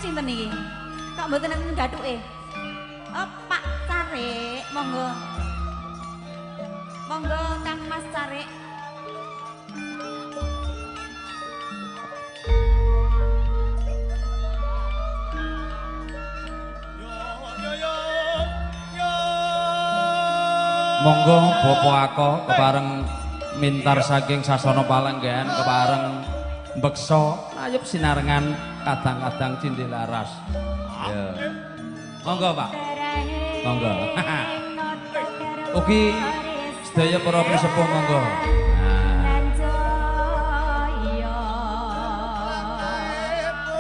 Sinten iki? Kok mboten enten gathuke? Oh, Pak Carik, monggo. Monggo Kang Mas Carik. Monggo Bapak Ako kepareng mintar saking sasana palenggahan kepareng mbeksa ayub sinarengan kadang-kadang cindilaras. Ya. Monggo Pak. Monggo. Ugi sedaya para pisepuh monggo. Nah.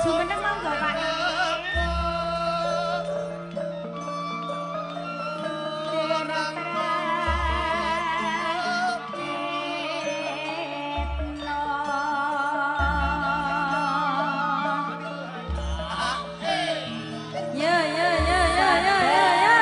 Jumeneng monggo Pak. Ya ya ya ya ya ya ya.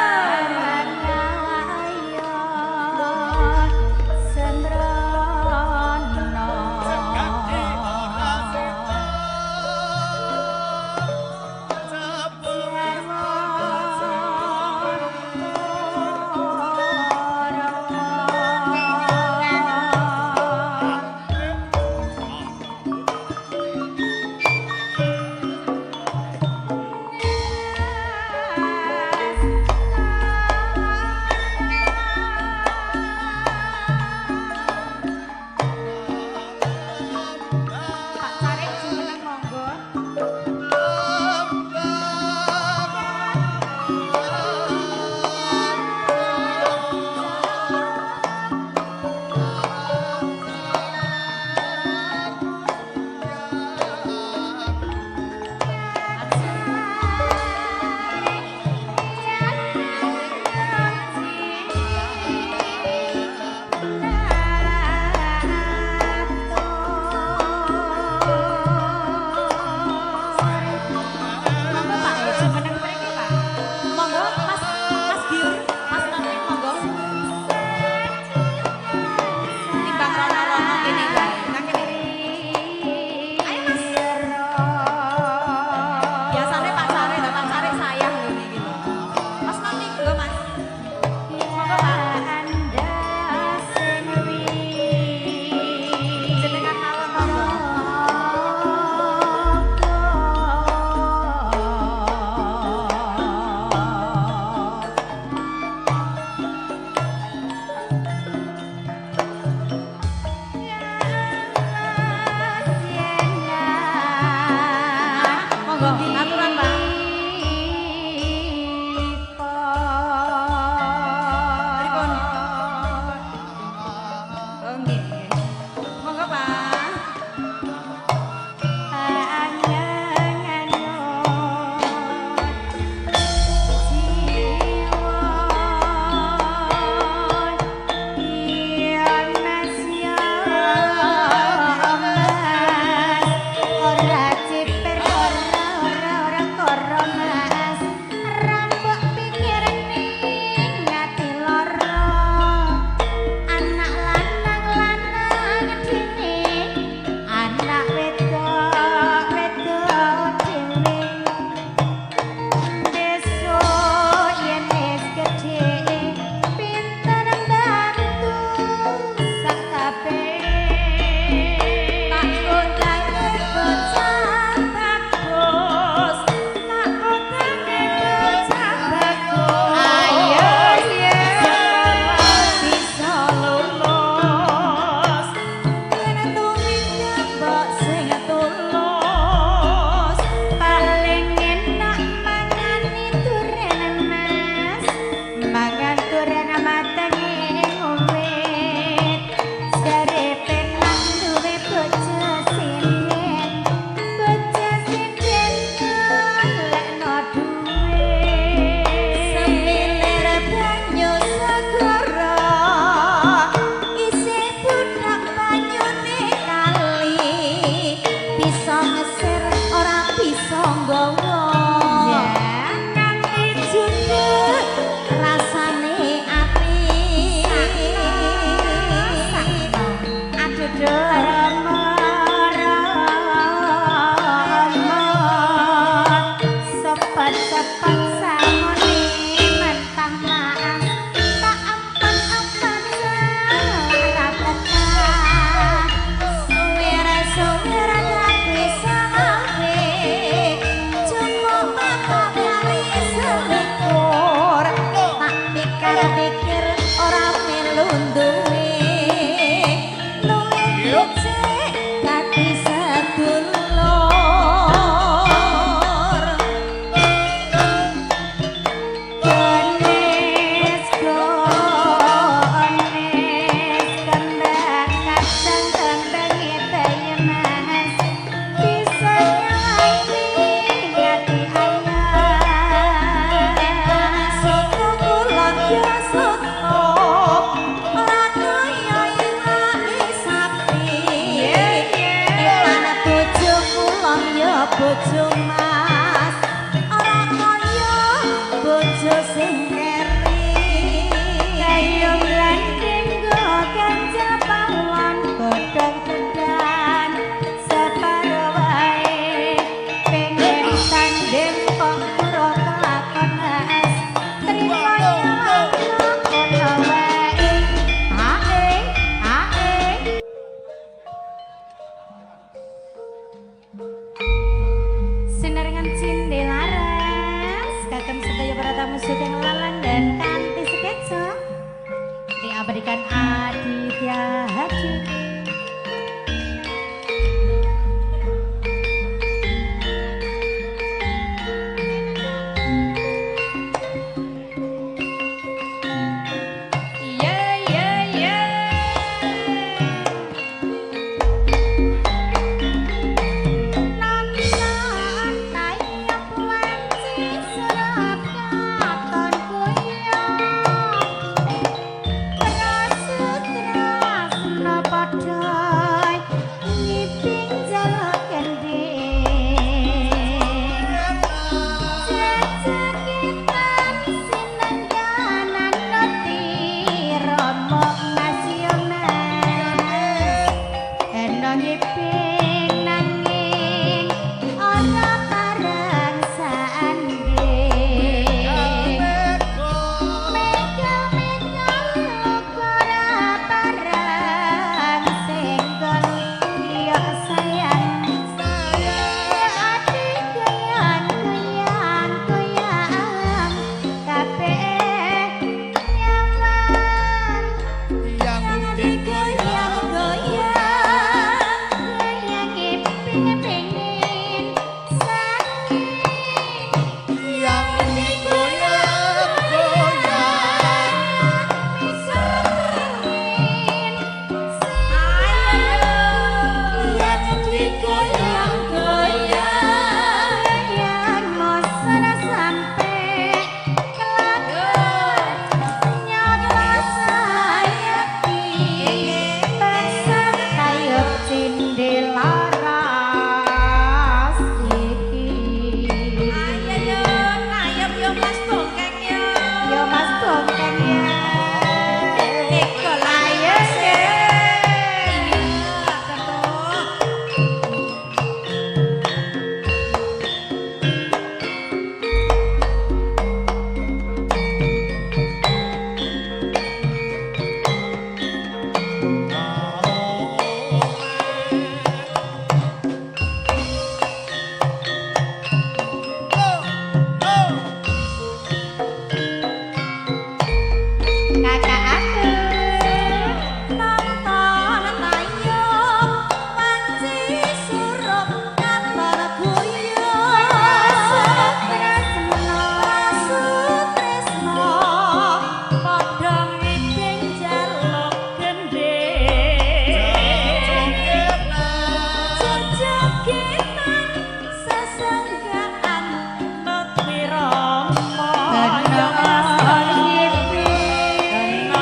duwe luwih becik kati sedulur. Gones gones kembang kacang kembang ya mas bisa nyawangi ngati ayah. Soto kulon ya soto, ora kaya iwake sapi. Lan bojo kulon ya bojo mas, ora kaya bojo sing keri. Kayo blanding go ganja pawon godhong gedhan separo wae pengen tanding kok pura kelakon mas trimo nyawang kono wae ae ae. Sinarengan cinde laras kagem sedaya para tamu sugeng lalang dan kanthi sketsa diabadikan Aditya Hadi. Ye ye ye. Nonton tayub wanci surat katon kuyang Prasutrasna padha ngiping jaluk gendhing Jejekitan sinengganan nuti Rama nasional Eno ngiping nanging ora pareng sanding Mega-mega ora pareng senggol iya sayang Ati goyang goyang goyang kabeh nyawang Yang digoyang-goyang, goyang pengin sakit yang digoyang-goyang, pengin yang digoyang-goyang. goyang mosana sampe kelakon nyata sayaki besok tayub cinde laras iki. Ayo yo, tayub yo Mas Bongkeng yo. Yo Mas Bongkeng ya. Eko Ayo sih. sih. Iya, betul. Kakak aku. Nonton tayub wanci surup kabar guyub. Tresno Sutresno padha ngiping jaluk gendhing. Jejekitan sesenggaan nut wirama. Kena Yo Mas ngiping. Kena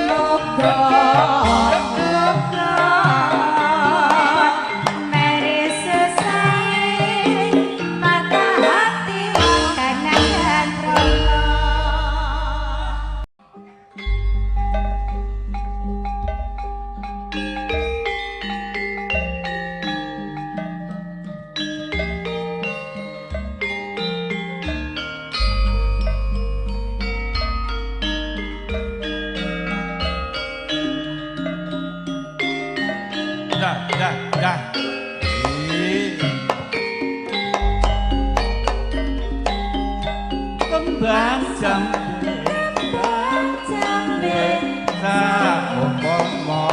Muga muga meri sesae patah hati wong kang krono. Dah, dah, dah. Ih. Kembang jambe, Jambe saupama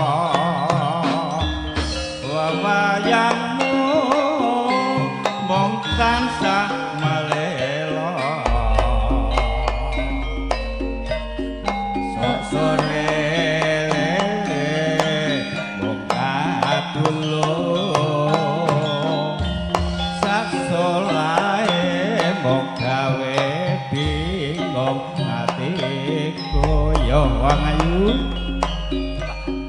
wayangmu mung tansah malelo. Sok sore mung katulung, sak solahe mung gawe bingung atiku. Yo wong ayu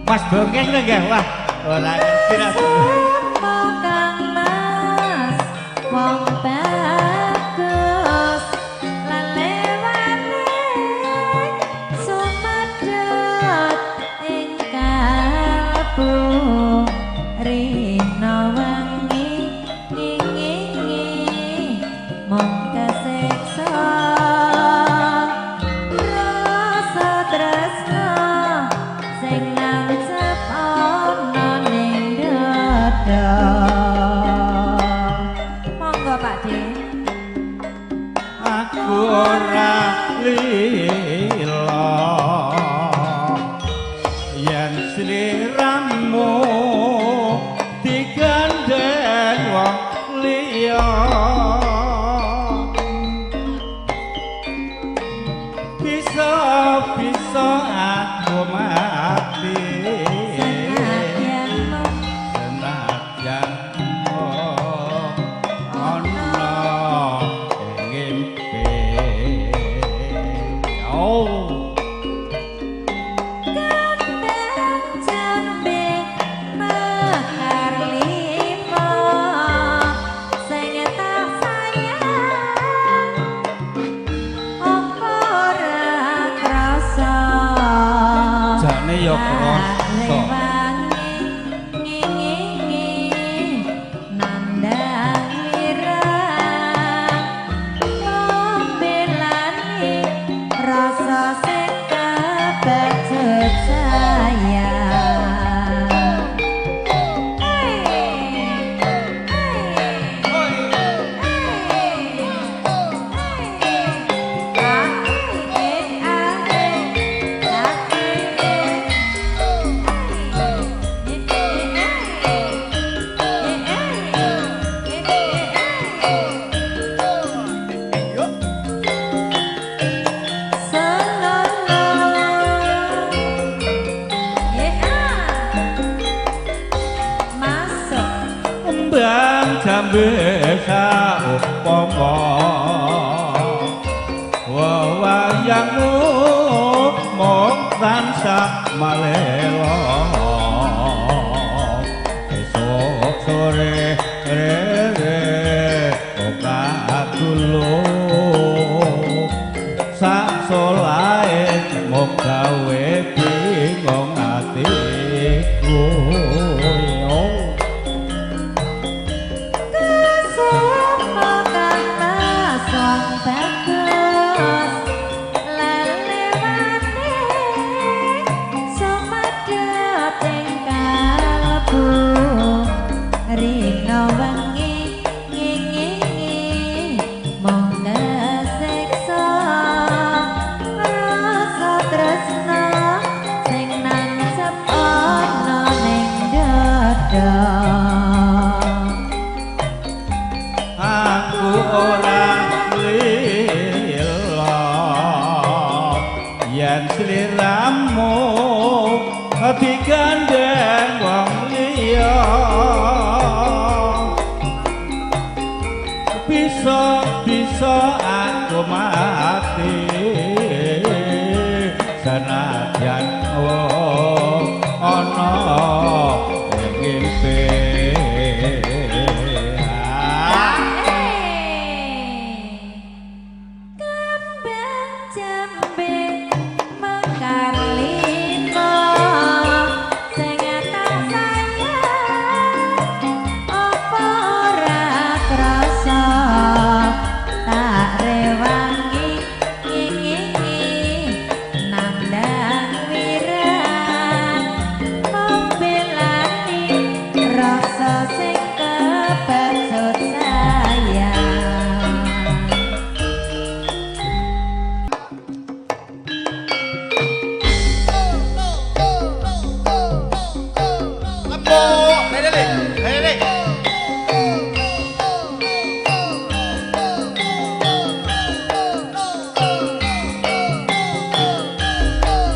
Mas Bongkeng lho nggih, wah ora ngerti ra. Semua Kang Mas wong bagus lelewane sumedhut ing kalbu rina wengi ngingingi mung kesiksa rasa tresna sing nancep ana ning dada. Monggo Pak De. Aku ora lila yen sliramu digandeng wong liya, bisa bisa aku mati Senadyan mung senajan ana ing ngimpi. Oh. Kembang jambe mekar lima sing tak sayang apa ora krasa. Jane ya krasa. Rewangi ngingingi nandang wirang membelani rasa sing kebacut sayang. Hey, hey, hey, A E A E A E Masuk. Kembang jambe saupama wayangmu mung tansah malelo, esuk sore rere ora tulung, sak solahe mung gawe bingung atiku. Yo. Kesuma kang Mas wong bagus lelewane sumedhut ing kalbu rina wengi ngingingi mung kesiksa rasa tresna sing nancep ana ning dada. Aku ora lila yen sliramu digandeng wong liya, bisa bisa aku mati. Senadyan ana ing ngimpi. Kembang jambe mekar limo sing tak sayang apa ora krasa tak rewangi ngingi nandang wirang membelani rasa sing kebacut sayang. Lembok, rene le, rene le.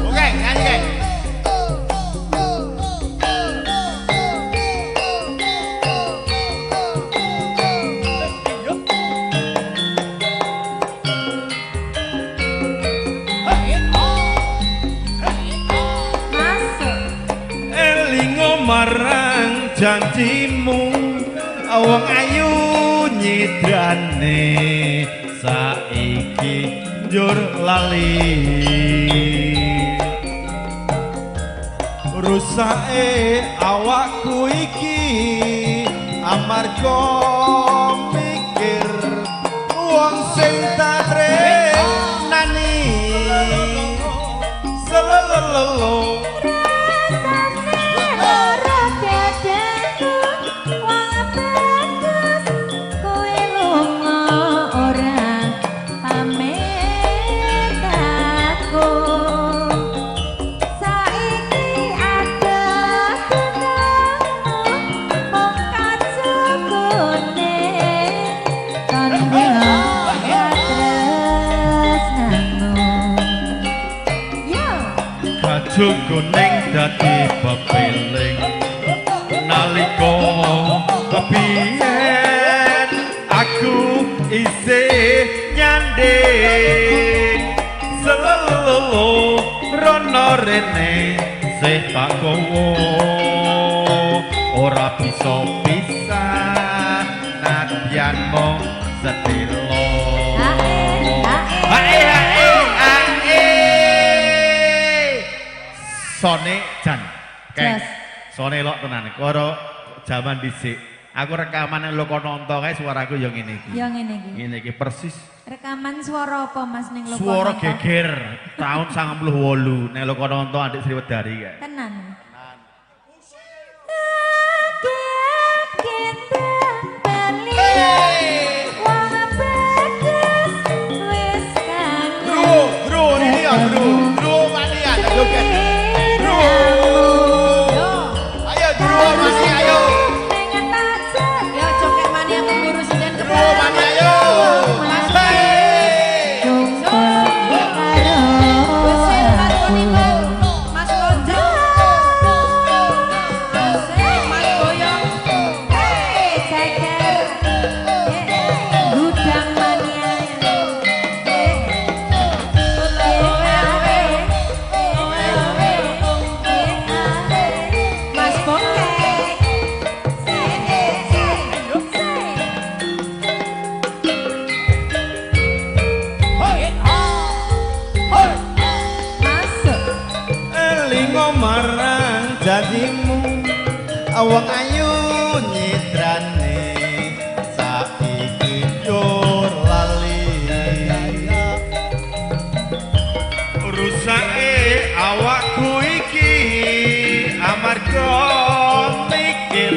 Oke, nyanyi, geng. Masuk. Elingo marang janjimu, wong ayu nyidrane saiki njur lali. Rusake awakku iki amarga mikir wong sing tak tresnani. Selelelelo. Rasane ora dadaku wong bagus kowe lunga ora pamit aku. Saiki ada gunangmu mung kacukune tandha katresnanmu. Yo. Kaju kuning dadi pepiling nalika kebiyen aku isih nyanding. Selelelo rono rene sih tak gawa ora bisa pisah nadyan mung sedelo. Ae, ae. Ae, ae, ae. Sone jan. Keng. Jos. Sone lok tenan. Karo jaman dhisik. Aku rekaman nang Lokononto kae suaraku ya ngene iki. Ya ngene iki. Ngene iki persis. Rekaman suara apa Mas ning Lokononto? Suara geger tahun 98 ning Lokononto Adik Sriwedari kae. Tenan. Bro, bro, ini ya, bro. Bro, mania, joget. Bro. Ayo, bro, mania, ayo. Ya joget mania memburu sinden Bro, kepala. mania, ayo. Hey. Besil karo niku. Mas Lonjong. Asik Mas Boyong. Gudang mania. Mas Bokeh. Masuk. Elingo marang janjimu, wong ayu nyidrane saiki njur lali. Rusake awakku iki amarga mikir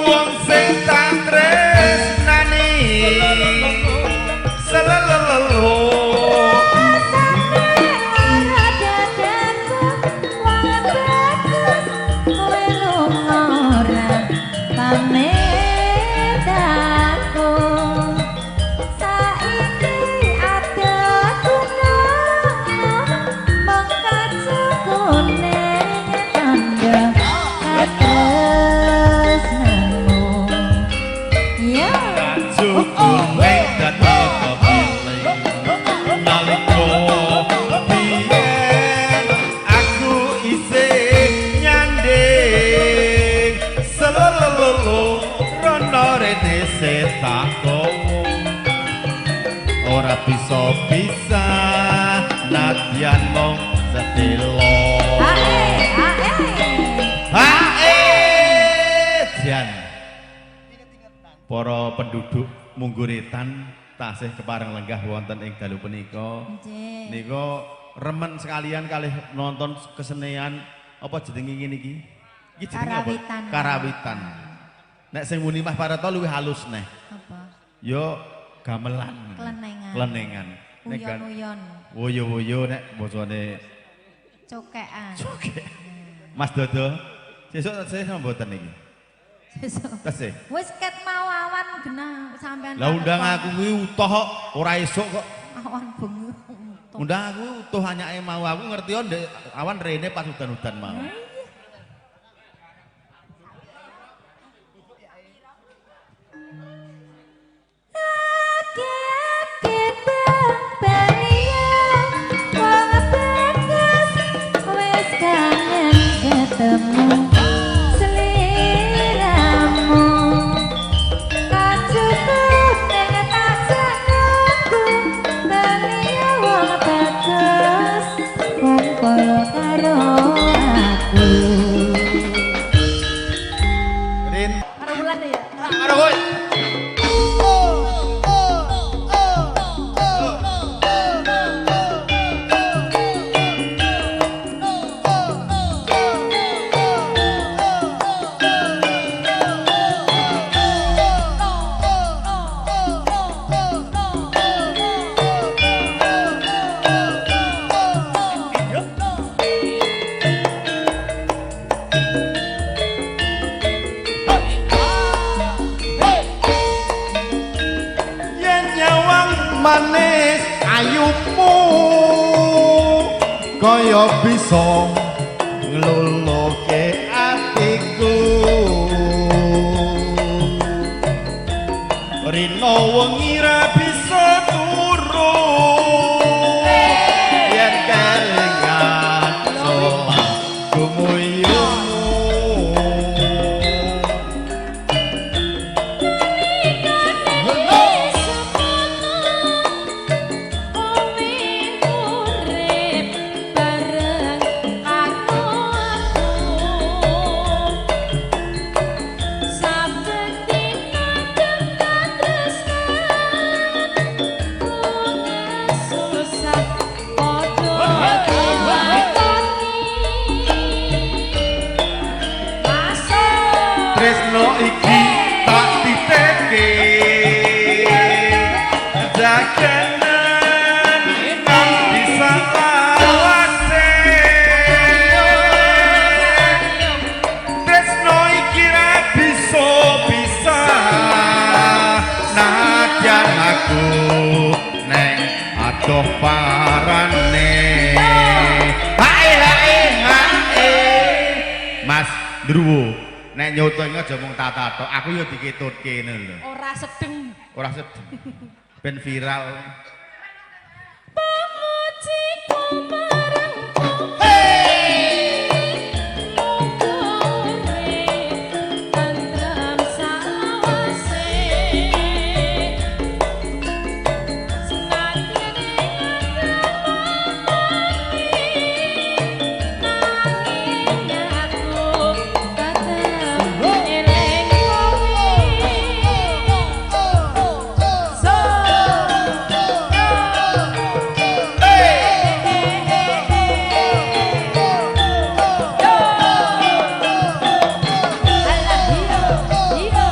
wong sing tak tresnani. Selelelelo. Pamit aku saiki ada gunangmu mung kacukune tandha. tak gawa ora bisa pisah nadyan mung sedelo. Ae, ae. Hae jan. Para penduduk Mungguretan tasih kepareng lenggah wonten ing dalu punika. Nggih. Nika remen sekalian kalih nonton kesenian apa jenenge ngene iki? Iki jenenge apa? Karawitan. Karawitan. Nek sing muni Mas Parto luwih halus neh. Apa? Yo gamelan. Klenengan. Klenengan. Nek gan- Uyon-uyon. Woyo-woyo nek bosone Cokekan. oke. Mas Dodo, sesuk tesih mboten iki? Sesuk. Tesih. Wis ket mau awan genah sampean. Lah undang aku kuwi utuh kok, ora esuk kok. Awan bengi. Utuh. Undang aku utuh anyake mau aku ngerti yo ndek awan rene pas udan-udan mau. Ake-ake bang-balian, wong bagus wis kangen ketemu seliramu. Kacukup ning tajenengku, baliya wong bagus kumpul karo aku. Rin, Karo wulan ya. Karo kowe. Yen nyawang manis ayumu kaya bisa ngluluke atiku. Rino wengi ra bisa turu yen kelingan solah gumuyumu. Tresno iki tak titipke jaganan kang bisa lawase. Tresno iki ra bisa pisah nadyan aku neng adoh parane. Hae hae hae. Mas Druwo, nek nyoto iki aja mung tata tok, aku yo diketutke ngono lho. Ora sedeng. Ora sedeng. Ben viral. Pamujiku marang tentrem sawase senadyan nanging aku tetep eling kowe. So Alah iyo iyo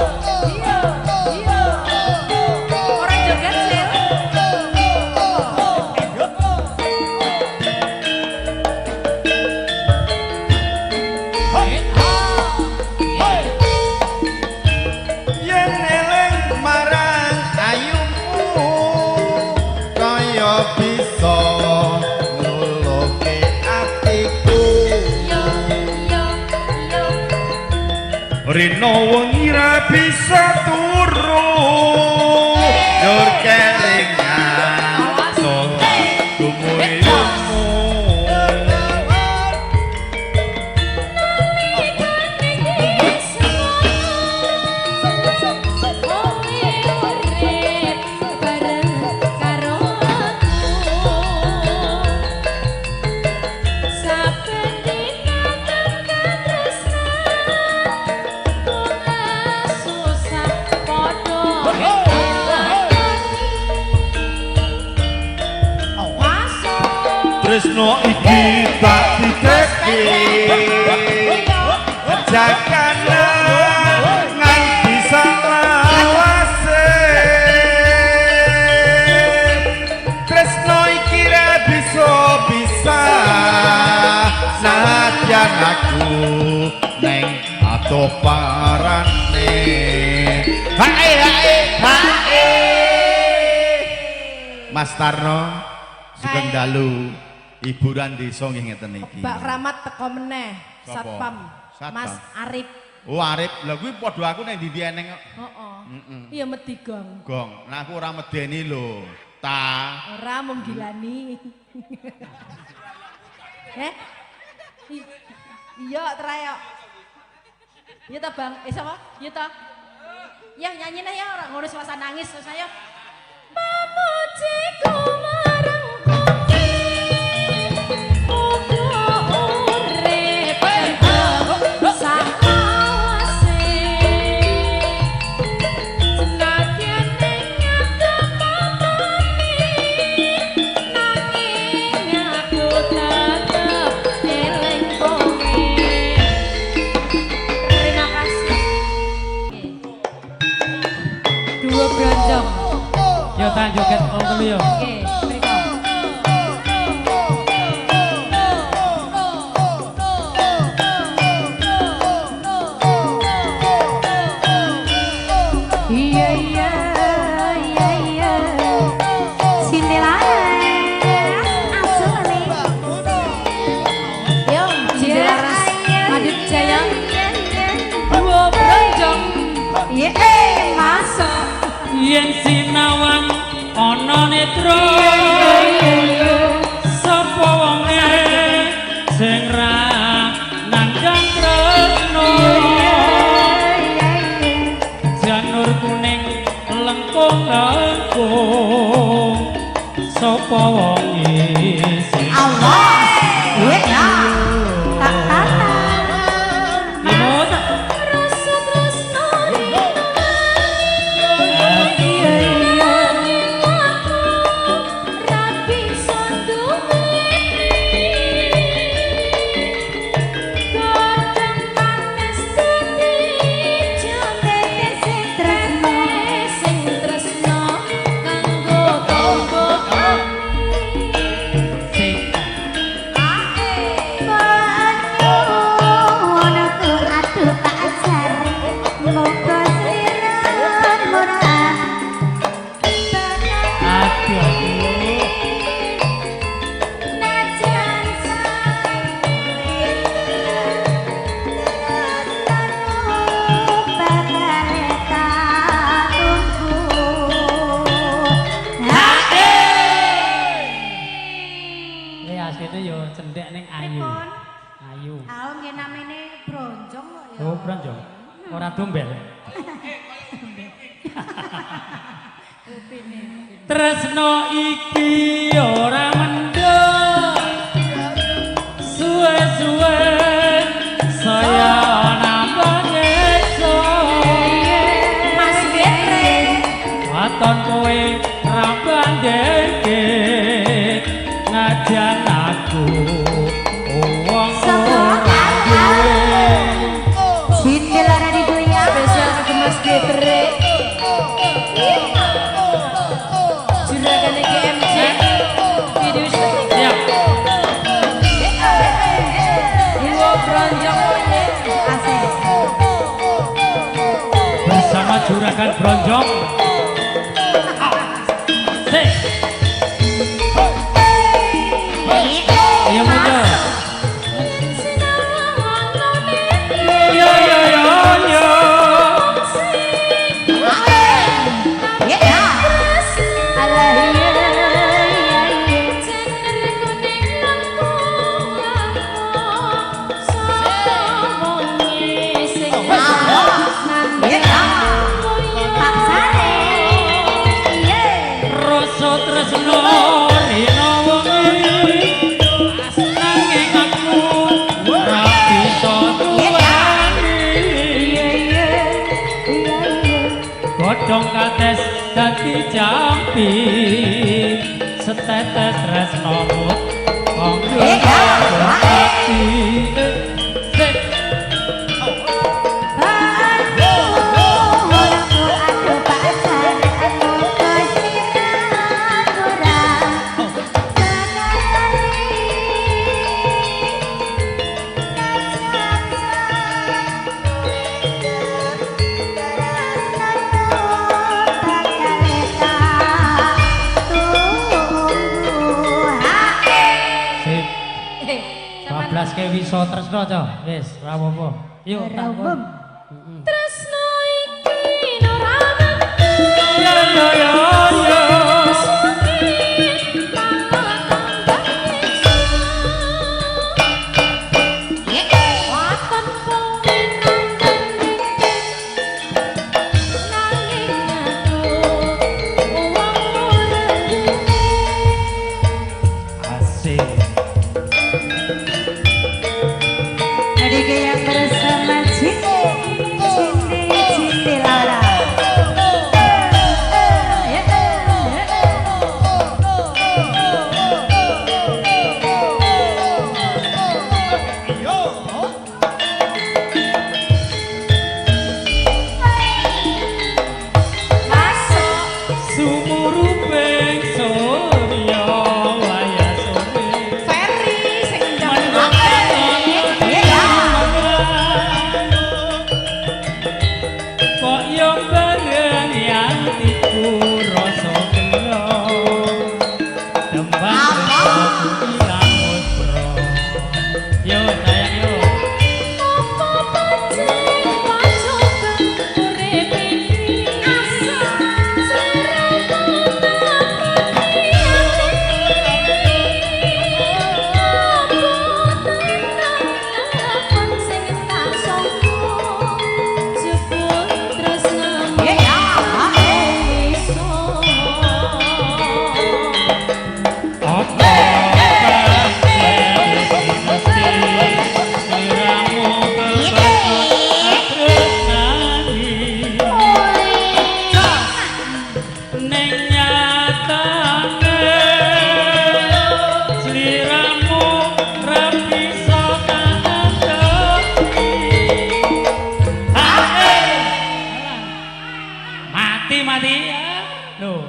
iyo iyo. Ora joget sih. Yen eling marang ayumu kaya bisa ngluluke atiku. Yo yo yo. Rino wengi ra bisa turu njur kelingan solah gumuyumu. Nalikane semono kowe Tresno iki tak titipke jagana nganti salawase. Tresno iki ra bisa pisah nadyan aku neng adoh parane. Hae hae hae. Mas Tarno sugeng dalu, hiburan desa nggih ngeten iki. Bak Kramat teko meneh. Sapa? Satpam. Satpam. Mas Arif. Oh Arif, lha kuwi padha aku nang ndi-ndi eneng kok. Heeh. Iya medi gong. Gong. Nah aku ora medeni lho. Ta. Ora mung gilani. Eh? Iya trayok. Iya ta Bang? Eh sapa? Iya ta? Ya nyanyi nah ya ora ngono suasana nangis terus ayo. Pamujiku marang kowe, muga urip tentrem saklawase. Senadyan ning ngadepane, nanging aku tetep eling kowe. Terima kasih. Dua bronjong. Yo tak joget wong telu yo. Oke, mriko. Iya iya iya iya. Sindilaras asli. Yo, Cindilaras Madid Jaya. Dua bronjong. Iya eh masuk. Yen sinawang ana netra sapa wonge sing ra nandhang tresno janur kuning lengkung-lengkung sapa wonge sing Allah. Iya. Tak tata. Imut Rasa tresno Iya iya. Ra bisa duweni. Godhong panas dadi Tete sing tresno. sing tresno kanggo tombo sing Ngono aduh tak ajar. Muga sliramu ora aduh aduh najan bakal tak tunggu. Eh asline yo cendhek ning ayu. Pripun? Ayu. Ah, nggih namine bronjong kok ya. Oh, bronjong. Ora dombel. Tresno iki ora mendhok. Suwe-suwe saya nambah nyekso. Mas Betre. Waton kowe ra bandeke najan aku wong Sapa? ora duwe. Sindilara di dunia. Spesial kagem Mas Betre. Juragane GMC. Video syuting. Siap. Dua bronjong Asik. Bersama Juragan Bronjong. Sik. Iya muncul. Yo yo yo yo. Iya. Alah iya iya iya. Iya. Pak Sare. Iya. Rasa tresno rina wengi nanging aku ora bisa duweni. Iya iya iya iya. Godhong kates dadi jampi setetes tresno mut kang Sip. Sip. Eh, sampean 12 ke wiso tresno co. Wis, ora apa-apa. Yuk, tak kon. Tresno iki ora metu. Yo yo yo yo. Asik. Jadi yang bersama Cinde, Cinde, Cinde Laura. Masuk. Sumuruping surya wayah sore. Ferry sing ngendang. Kok yo bareng atiku rasa gelo. Tembang tresnoku ilang bro. Yo sayang yo. Apa mesti sliramu kepethuk tresnani. Ning nyatane sliramu ra bisa kadepi. Mati mati ya. Loh.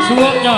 Suwuk yo.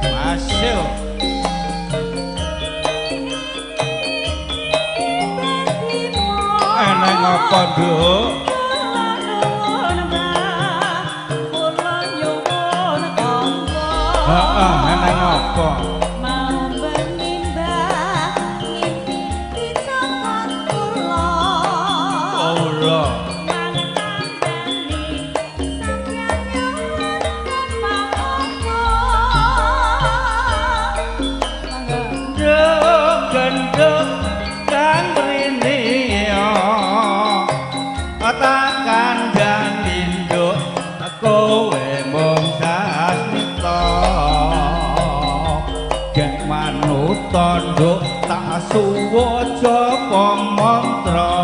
Masuk. Eneng apa, Nduk? Heeh, eneng apa? Mau benimbang ngimpi dicokot kula. Allah. Genduk genduk kang mrene ya. Tak kandhani nduk kowe mung sasmita. Gek manut nduk tak suwa japa mantra.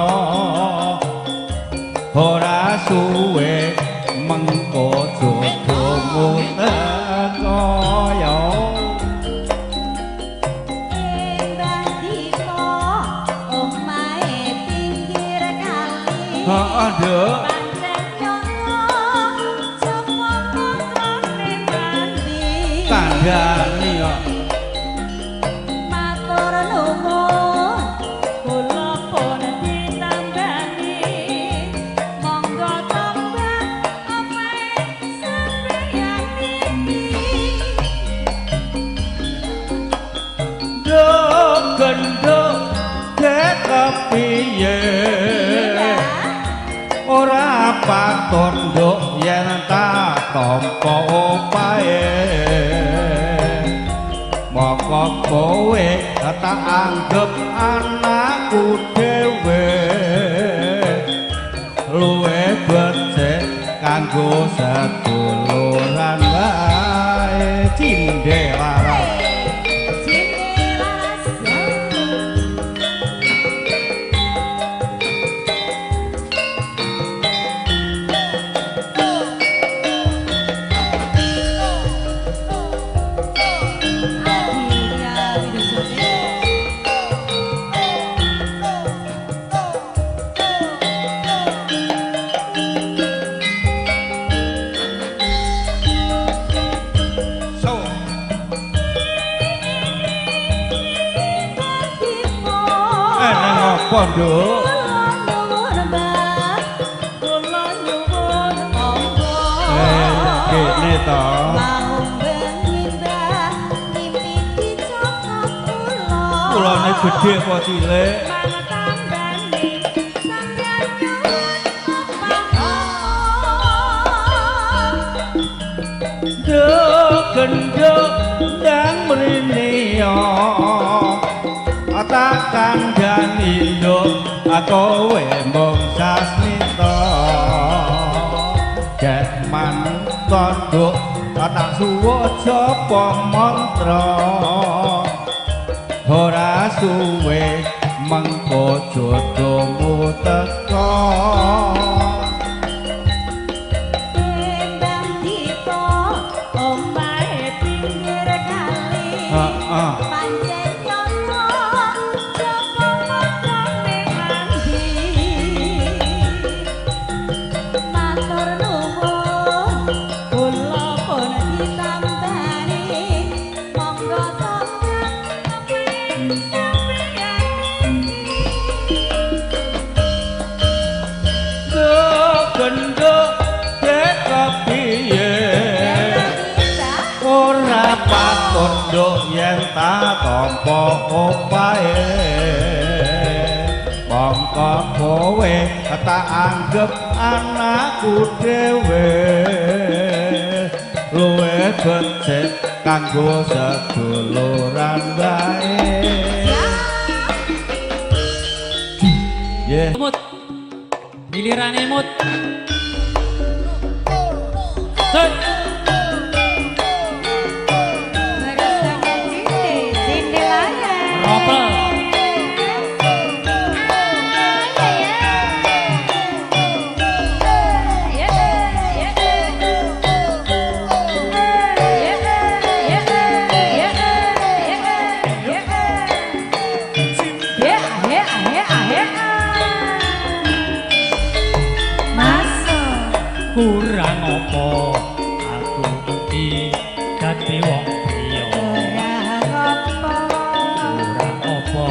Ora suwe mengko jodohmu teko ya. Heeh, Nduk. Kandhani kok. Matur nuwun kula pun patut nduk yen tak tampa opahe. Mongko kowe tak anggep anakku dhewe. Luwe becik kanggo seduluran wae cindhe laras. Cindhe laras ya. Adiria Widosone. So. Eneng apa, Nduk? Kula nyuwun Mbah, kula nyuwun monggo. Gene to. Mau bengi Mbah, mimpi dicokot kula. Kulane gedhe apa cilik? Mang tambani sampeyan nyuwun apa? Nduk genduk ndang mrene yo. Tak kandhani nduk kowe mung sasmita. Gek manut nduk tak suwuk japa mantra. Ora suwe mengko jodohmu teka. Tembang dipo omahe pinggir kali. Heeh. Pancen nyoto japa matrane mandi. Matur nuwun kula pun ditambani. Monggo tongkat sampeyan iki. Nduk genduk dek kepiye? Ora patut nduk yen tak tampa opahe. Mongko kowe tak anggep anakku dhewe. Luwe becik kanggo seduluran wae. Nggih. Mut. Gilirane mut. Set. Bersama Cinde, Cinde Laras. Ropel. Masuk. Kurang apa aku iki dadi wong priya. Ora apa. Kurang apa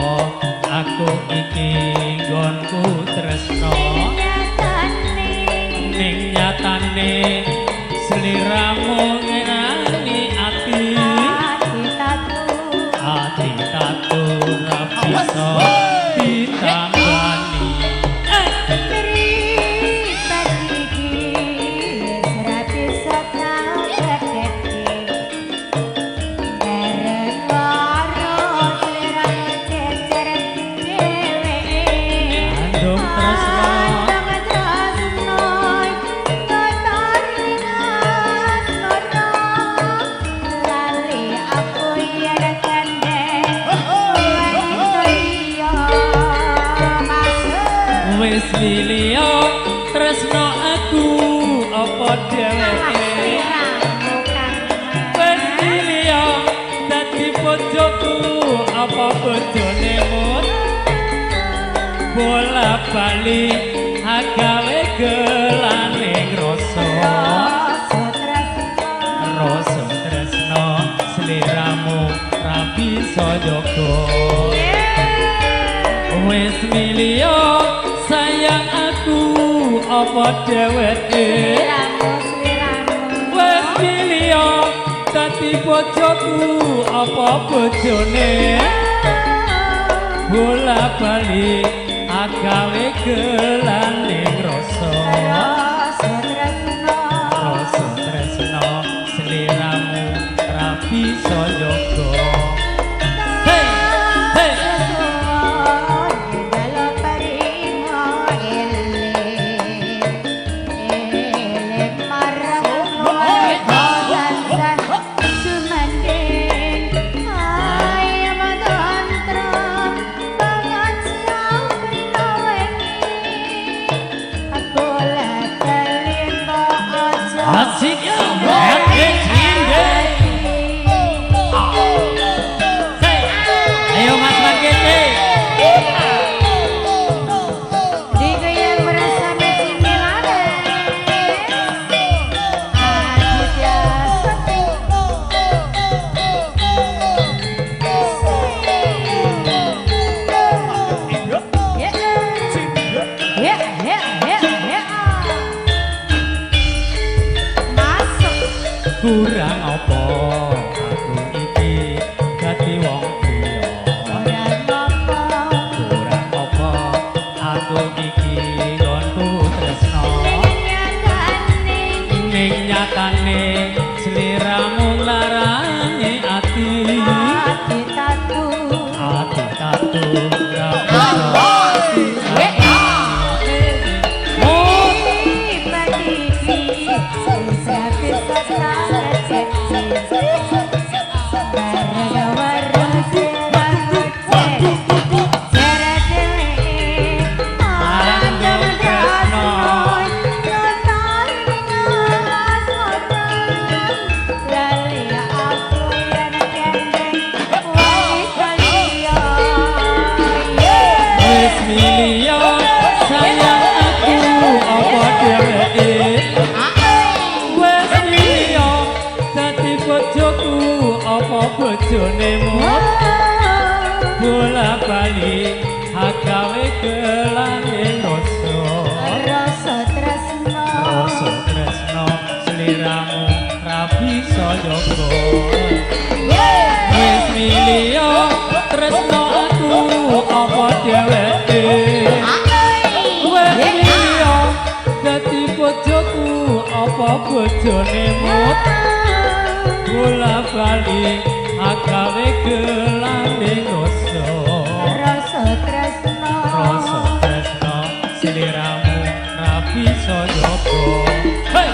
aku iki nggonku tresno. Nyatane. Ning nyatane sliramu ngenani ati. Ati tatu. Ati tatu ra bisa ditambani. Mripat iki wis ra bisa tak kedheke. Bareng karo sliramu jejer dheweke. Andung tresno. Andung tresno kotor asmara. Lali aku yen gandeng kowe iya masuk. Wis milio tresno aku apa dheweke. Wis milio dadi bojoku apa bojone mut. Bola bali agawe gelane rasa. Rasa tresno sliramu ra bisa jaga. Wis milio sayang aku apa dheweke. Wis milio dadi bojoku apa bojone. Bola bali agawe gelane rasa. Rasa Kurang apa aku iki dadi wong liya? Kurang apa? Kurang apa aku iki nggonku tresno? Ning nyatane, Ning nyatane sliramu nglarani ati. Ati tatu. Ati tatu. Wis milio sayang aku apa dheweke? Wis milio dadi bojoku apa bojone? Bola bali agawe gelange rasa. Rasa tresno. Rasa tresno sliramu ra bisa jaga. Wis milio tresno aku apa dheweke? Wis milio dadi bojoku apa bojone? Bola bali agawe gelange rasa. Rasa tresno. Rasa tresno sliramu ra bisa jaga. Hey!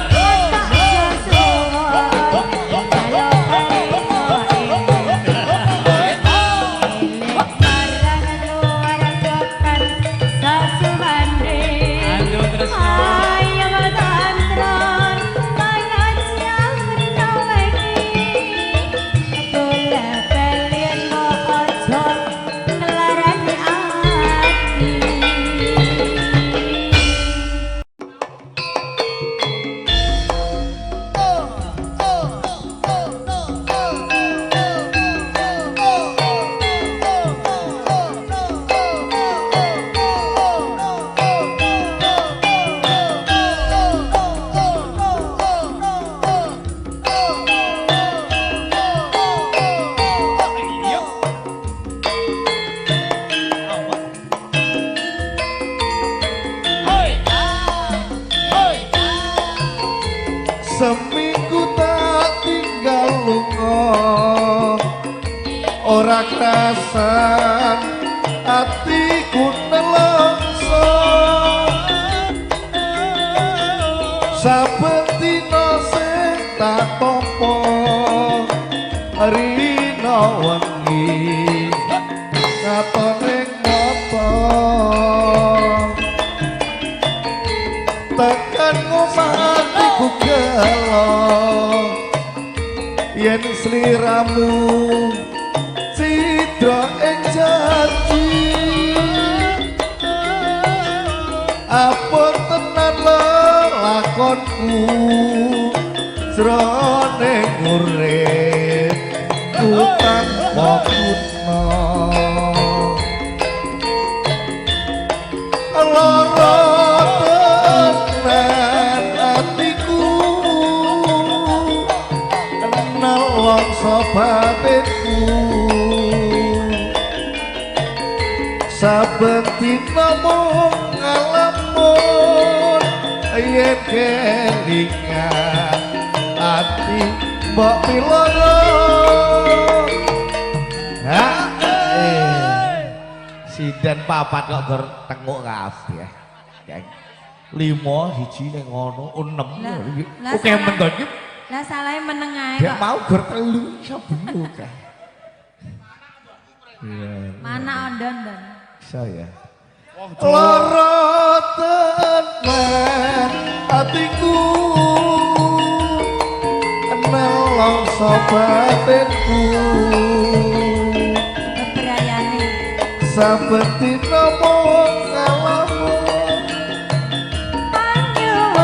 Ayo tresno. Seminggu tak tinggal lunga, ora krasan atiku nelongso. Saben dina sing tak tampa rina wengi katone mata. Tekan ngomah atiku gelo yen sliramu cidra ing janji. Apa tenan lelakonku jroning urip ku tanpa guna? Lara tenan atiku, nelongso batinku. Saben dina mung ngalamun yen kelingan ati mbok piloro. Ha. Sinden papat kok gor tenguk kabeh. Geng. Lima siji ning ngono, oh, enem. Lah, lah, Oke men to iki. Lah salahe meneng ae Dek kok. mau gor telu iso bener kae. Iya. Mana ondon-ondon. Iso ya. Lara tenan atiku, nelongso batinku. Bebrayane. Saben dina mung ngalamun.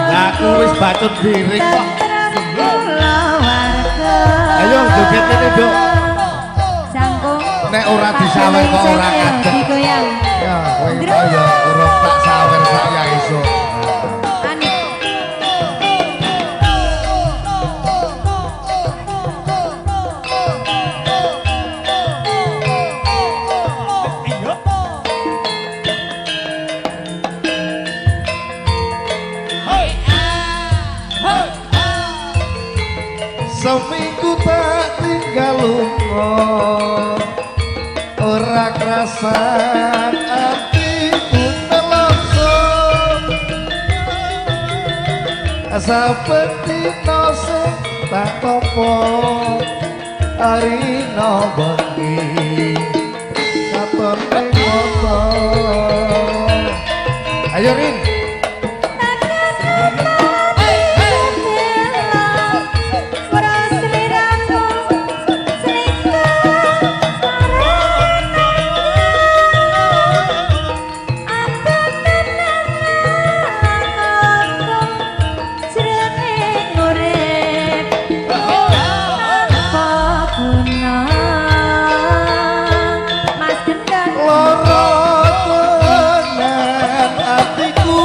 Lah aku wis bacut biring kok. Tentrem kulawarga. Ayo joget kene, Duk. Jangkung. Nek ora disawer kok ora ngadeg. Digoyang. Ya, kowe kok ya urung tak sawer sak ya esuk. Ani. Seminggu tak tinggal lunga, ora krasan atiku nelongso. Saben dina sing tak tampa rina bengi katon ning mata. Ayo Rin. Mas Gendon. Lara tenan atiku,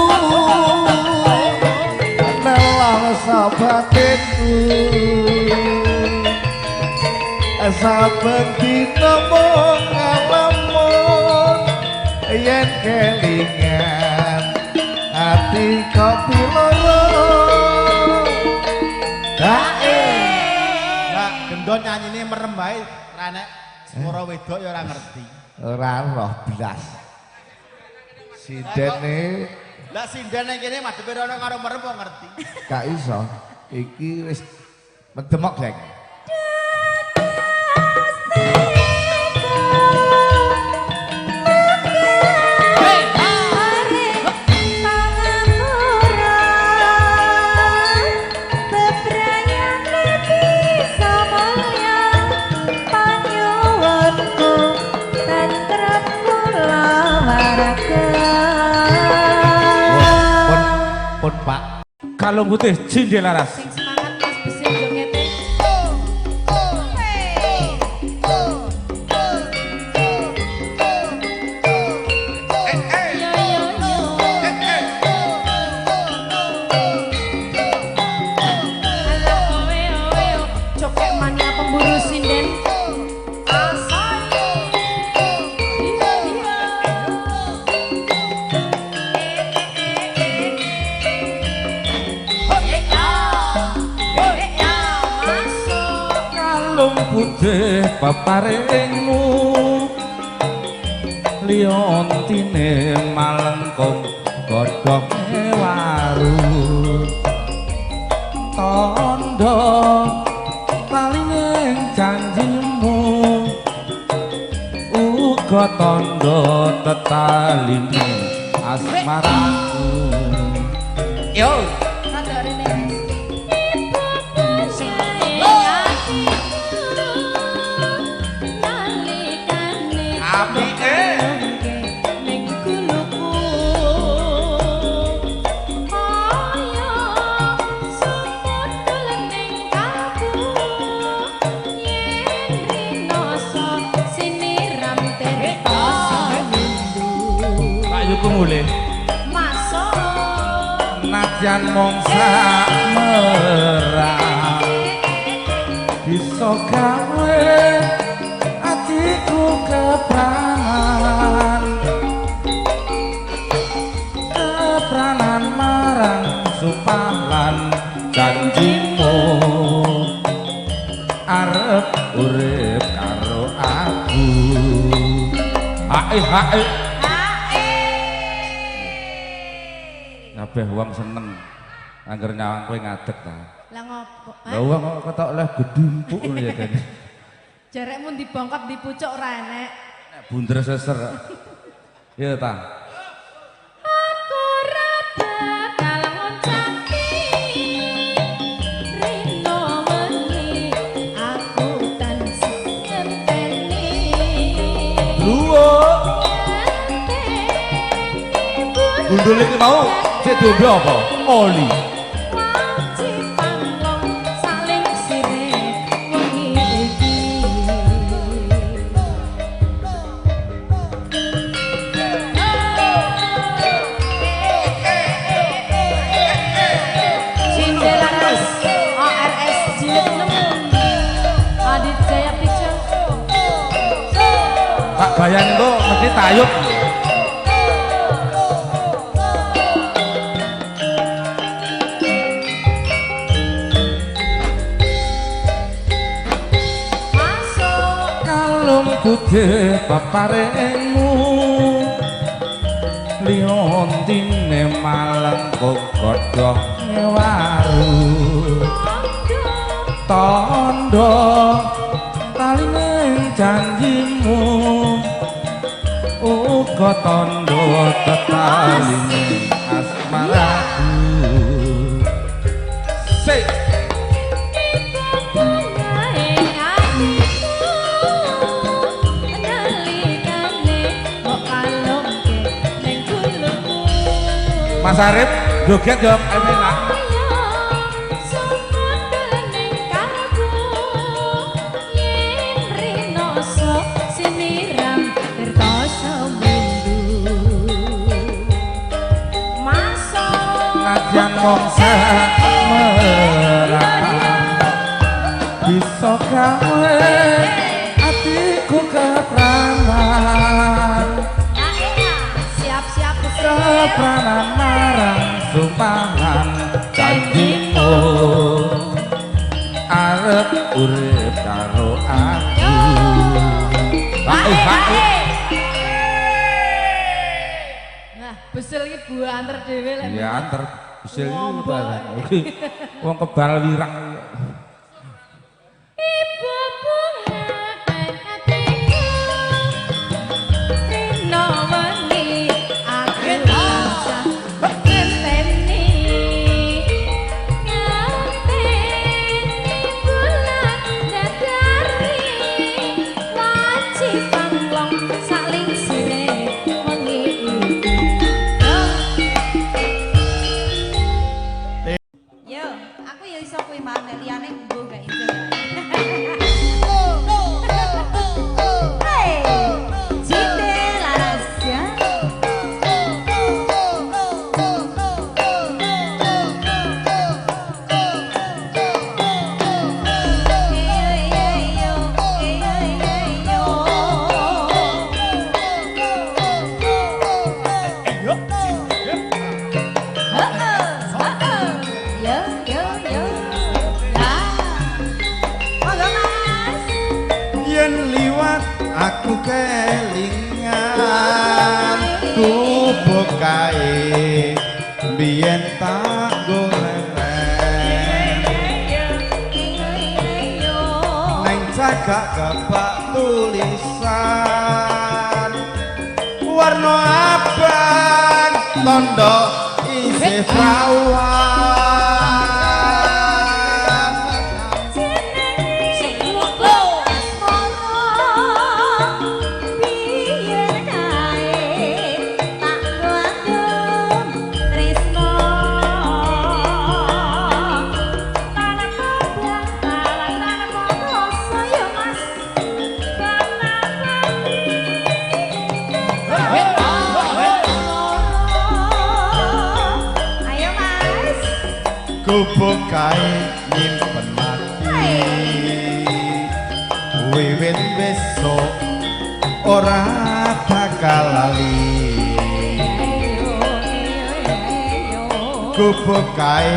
nelangsa batinku. Saben dina mung ngalamun, yen kelingan ati kok piloro. Hae. Lah gendon nyanyine merem wae, ora nek swara wedok ya ora ngerti. Ora roh blas. Sindene Lah sinden nang kene madhepe rono karo merem kok ngerti. Gak iso. Iki wis mendemok, Geng. Pun pun Pak. Kalung putih Cindelaras. Laras. Sing semangat Mas Besin jogete. Yo yo yo. Alah kowe owe cokek mania pemburu sinden. Asai. Iya iya. Masuk. Kalung putih peparingmu, liontine malengkung godhonge waru. Tondo lalining janjimu, uga tondo tetaline asmaraku. Yo. Rada rene Mas. Apike. Ning guluku kaya sumudul ning kalbu, yen rinoso siniram tirta sindu. Pak Yuku mulih. Masuk. Nadyan mung sak merah bisa gawe atiku kepranan, kepranan marang sumpah lan janjimu, arep urip karo aku. Hae hae. Kabeh wong seneng angger nyawang kowe ngadeg ta. Lah ngopo? Lah wong kok ketok leh gedhumpuk ngono ya kene. Jarekmu dibongkot di pucuk ora enek. Nek bunder seser. Ya ta. Aku ora bakal ngoncaki rino wengi, aku tansah ngenteni. Luwo. Ngenteni. Gundul iki mau cek diombe apa? Oli. Wajib panglong saling sirih wengi iki. Cindelaras ORS Jilid 6 Adit Jaya Picture. Pak Bayan engko mesti tayub. Sugih peparingmu liontine malengkung godhong waru tondo taline janjimu uga tondo tetaline asmaraku sik. Mas Arif joget yo enak. Nadyan mung merah bisa gawe atiku kepranan. Siap-siap Kepranan marang sumpahan janjimu arep urip karo aku. Hae hae. Nah, besel iki buanter dhewe lek. Ya anter besel iki wong kebal wirang. Ibu bunga atiku rino wengi aku tansah ngenteni ngenteni bulan dadari wajib panglong saling sire wengi iki. Yo, aku ya iso kuwi maneh liyane mbuh gak iso. Hey, Cite laras ya. Yo yo yo. Lah. Monggo Mas. Yen liwat aku kelingan gubuk kae biyen tak goleren neng cagak kebak tulisan warna abang tondo isih prawan. Ayo Mas. Gubuk kae nyimpen mati wiwit besok ora bakal lali. Gubuk kae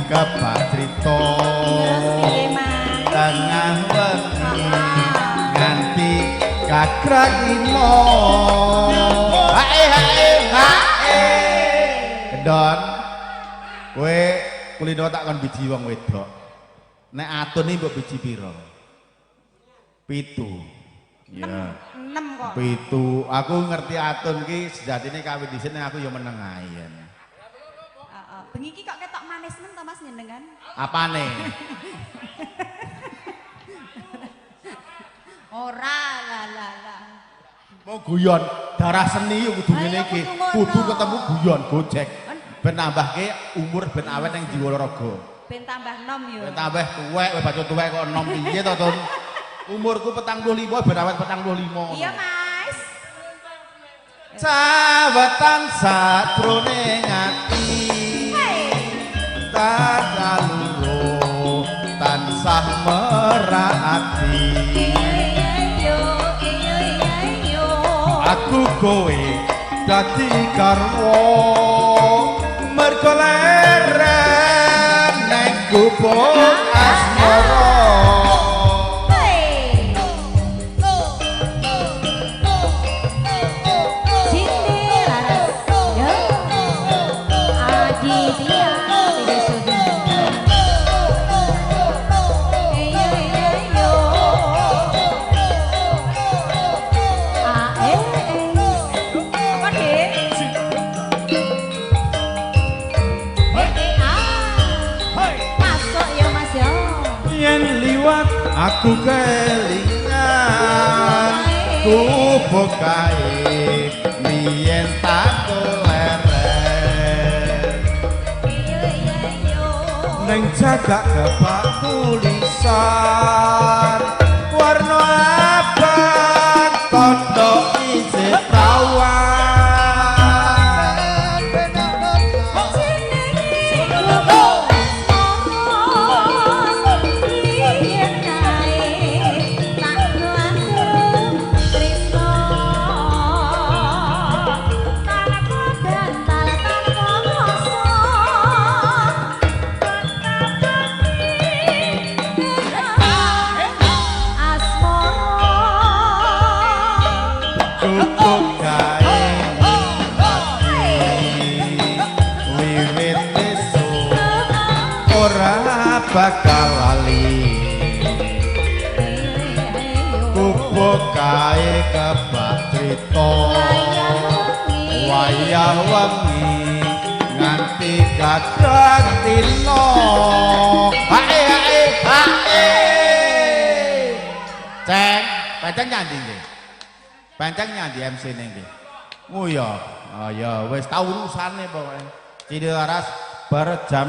kebak crita Terus piye Mas? Tengah wengi nganti gagrak limo. Hae hae hae. Kendon, kowe kulino tak kon biji wong wedok. Nek atun iki mbok biji pira? 7. Ya. 6 kok. 7. Aku ngerti atun ki sejatine kawit dhisik nek aku ya meneng ae yen. Heeh. Bengi iki kok ketok manis men to Mas njenengan? Apane? Ora lah lah lah. Mau guyon, darah seni yo kudu Ayo, ngene iki. kudu ngono. Kudu ketemu guyon gojek. Ben nambahke umur ben awet ning jiwa raga. Ben tambah nom yo. Ben tambah tuwek, wis baca tuwek kok enom piye to, Tun? Umurku 45 ben awet 45. Iya Mas. Cawetan sajroning ati. Tansah loro tansah merak ati. Yo yo yo. Aku kowe dadi garwa mergo leren neng gubuk asmara. Hey. Yen liwat aku kelingan kubu kae biyen tak leren neng cagak kebak tulisan warna abang tondo isih prawan. Cukup gawe wiwit esuk ora bakal lali kubu kae kebak crita wayah wengi nganti gagrak dina. Hae hae hae. Ceng, pancen nyandi nggih. Pancen nyandi MC ne nggih. Oh iya, oh ya wis tau urusane pokoke. Cilaras bar jam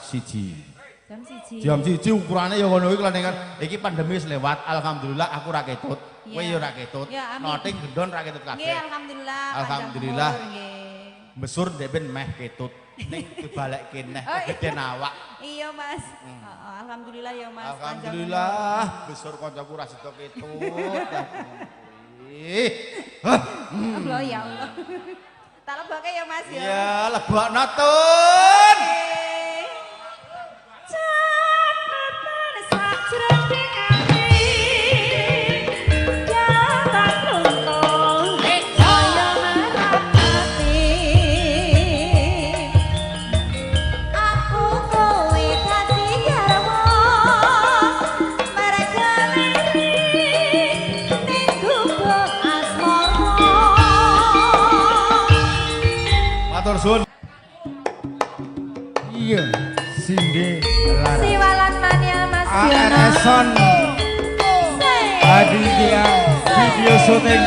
1. Jam 1. Jam 1 ukurane ya ngono iki kan. Iki pandemi wis lewat, alhamdulillah aku ra ketut. Kowe ya ora ketut. Ya, amin. Noting gendon ra ketut kabeh. Nggih, alhamdulillah. Panjang Alhamdulillah. umur, nggih. Mesur ndek ben meh ketut. Ning dibalekke neh Oh, iya. kegeden awak. Iya, Mas. Heeh, alhamdulillah ya, Mas. Panjang Alhamdulillah, besur kancaku ra sida ketut. Ih. Hah. umur. Allah ya Allah. Tak lebokke ya, Mas ya. Iya, lebokno tun. Catatan sajroning ati jatan runtuh kaya marapati Aku kowe dadi garwa merga ning gubuk asmara. Matur suwun. Iya, Sinde Laras. Siwalan mania Mas Yono. ARS Son Aditya video syuting.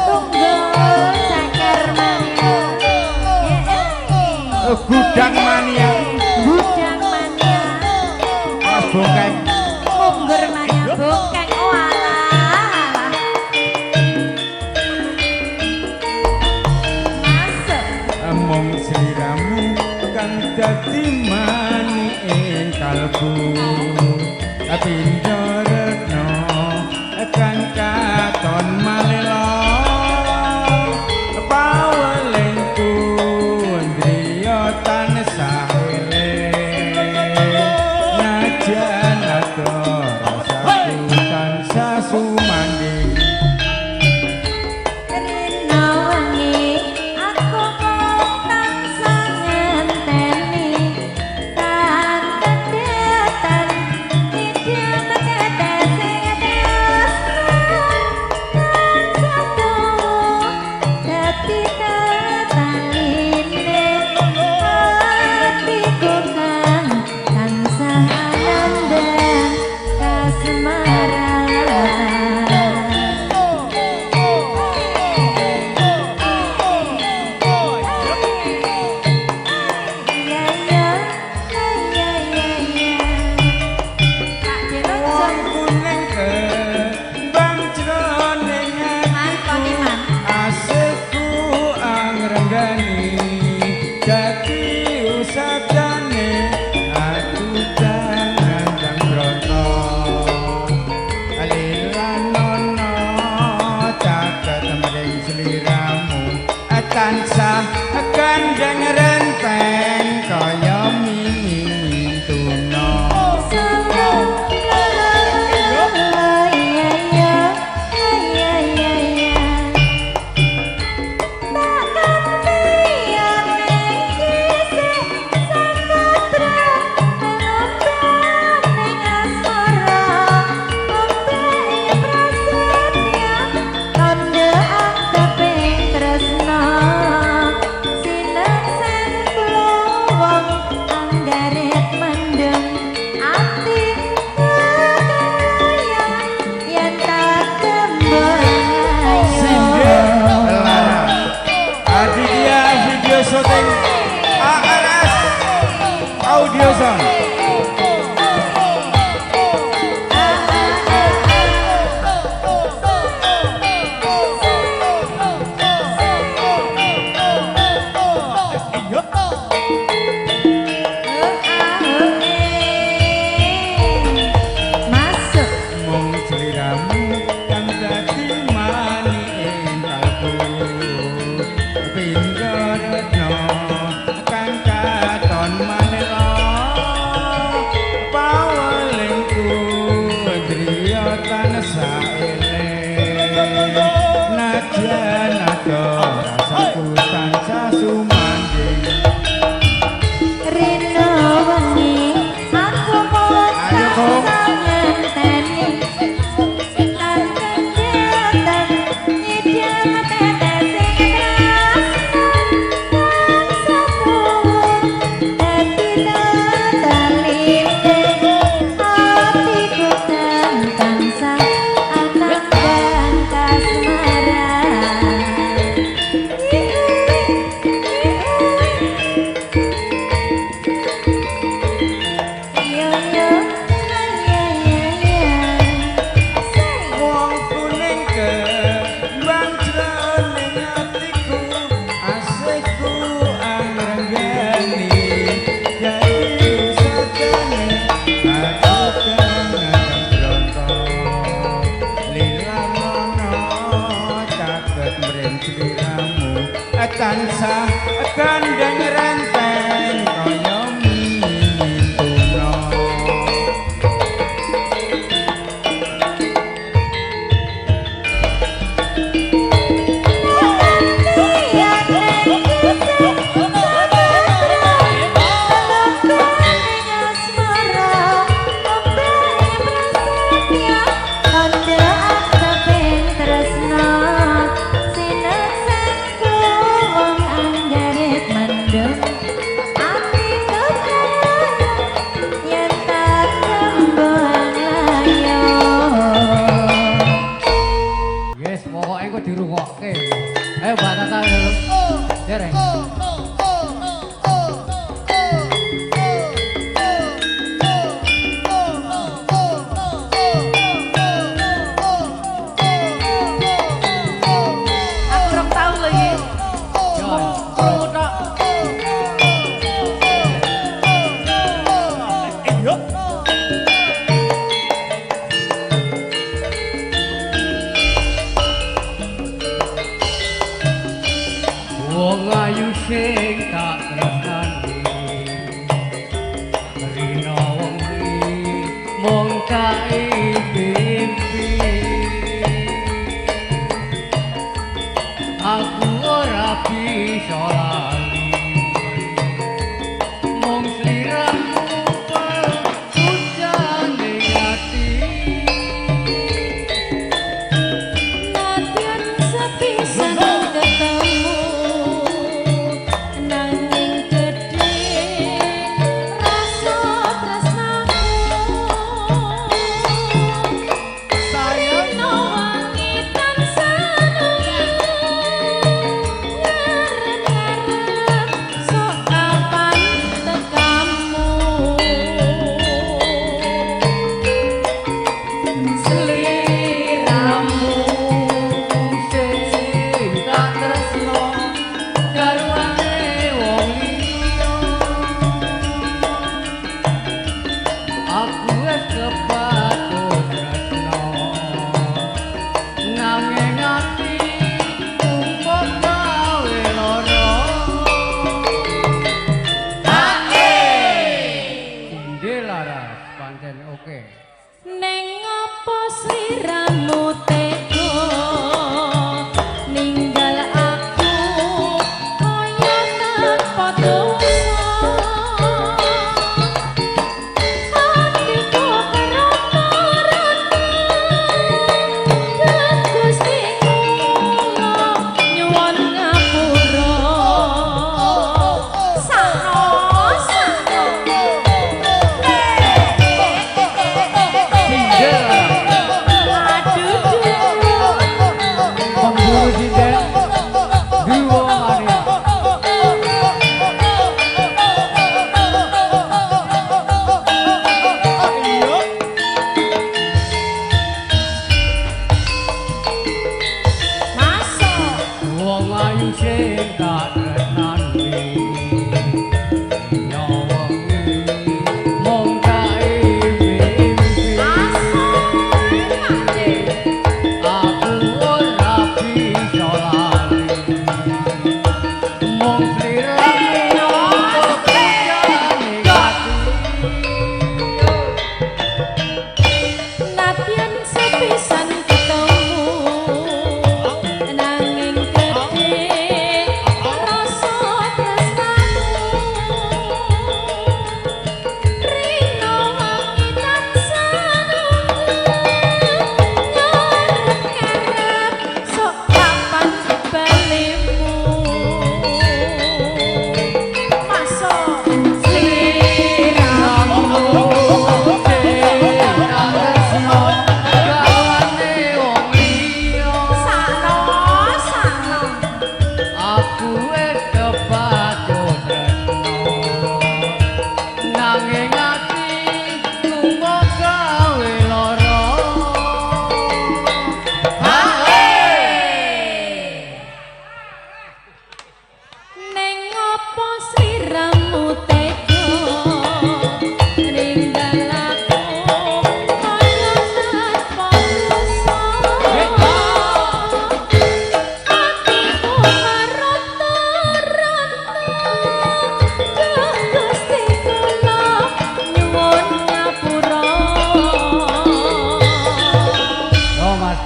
Tunggul Cakar mania. Gudang Mania. Gudang mania. Mas Bokeng. Munggur mania bokeng oh alah. Masuk. Mung sliramu kang dadi mani ing kalbu pindha retno kang katon malela pawelengku ndriya tansah eling najan adoh rasaku tansah sumanding. Rina wengi aku mung tansah ngenteni tan tetetan nidya tetes sing tresno tansah tuwa dadi tetaline atiku kang tansah anandang kasmaran. Ya ya ya ya ya. Pak Jero Wong kuning kembang jroning Man, koni man. Asikku angrenggani dadi usakane aku nandang broto lilanono caket mring sliramu tansah gandeng renteng kaya mintuna. Ya ya ya ya ya. Tak kantiyane kisih samudra ning asmara ombake prasetya tandha anteping tresna sinaksen. Sound. Masuk. Mung sliramu kang dadi manik kalbu pinggoretno kang katon manela pawelingku griya tansah eling nadyan adoh rasaku tansah sumanding. Rino wengi aku Ayo, Kong. tansah ngenteni tan kegiatan nyidam tetesing tresna tansah tuwuh dadi tataline atiku tansah anambang kasmaran. Yo yo ay ay ay ay. Wong kuning kembang jroning atiku asihku angrenggani dadi sajane aku kang bronto lilanono caket mring sliramu tansah gandeng renteng kaya mintuna. Yes, pokoke engko dirungokke. Ayo Mbak Tata. Dereng. Aku rong tau lho iki. Mung krungu tok. Wong ayu sing tak tresnani rina wengi mung tak impi. Aku ora bisa lali mung sliramu pujane ati. Nadyan sepisan ketemu nanging gedhe rasa tresnaku Sayang rino wangi tansah ngarep-ngarep. sing tak tresnani. Dina wengi mung tak impi-impi. Aku ora bisa lali. Mung sliramu pujane ati. Nadyan sepisan ketemu nanging gedhe rasa tresnaku. Rino wengi tansah nunggu ngarep-ngarep sok kapan balimu. Masuk. Sliramu sing tak tresno gawane wong liya. Sakno, sakno. Aku wis kepacut tresno nanging ati mung gawe lara. Neng opo sliramu tega ninggal aku kaya tanpa dosa. Atiku meronta-ronta, duh Gusti kula nyuwun ngapura. Yo Mas.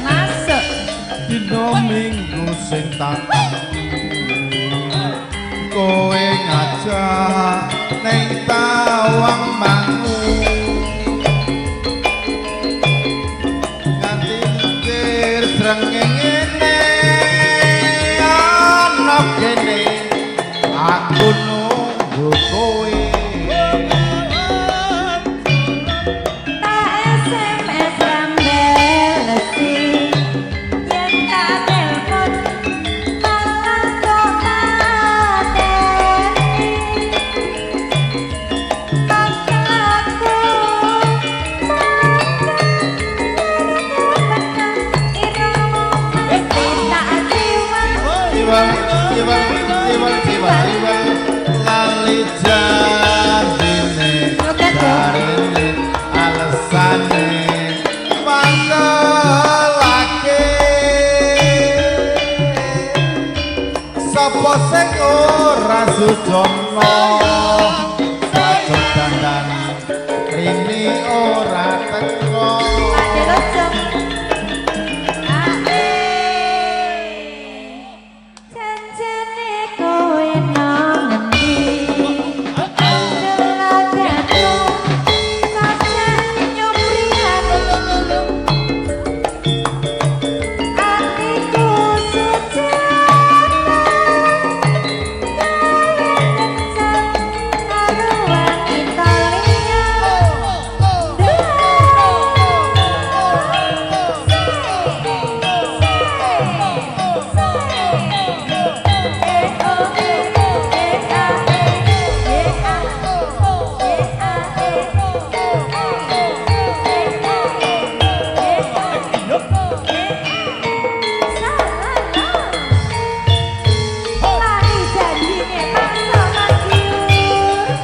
Masuk. Dina Minggu sing tak kowe ngajak ning Tawang Mangu nganti mikir srengenge ana kene aku nunggu kowe. Tak SMS rambelesi, yen tak telepon malah kok pateni. Mangkel aku, mangkel irungmu mesti tak jiwa. Jiwa jiwa jiwa jiwa jiwa lali janjine jarine alesane mangkelake sapa sing ora sujono aja dandan rini ora teko. Pak Delocong. Ae. Janjane kowe nang ngendi? Seladaku sajak nyupriyani. Atiku sejati kencan karo wanita liya.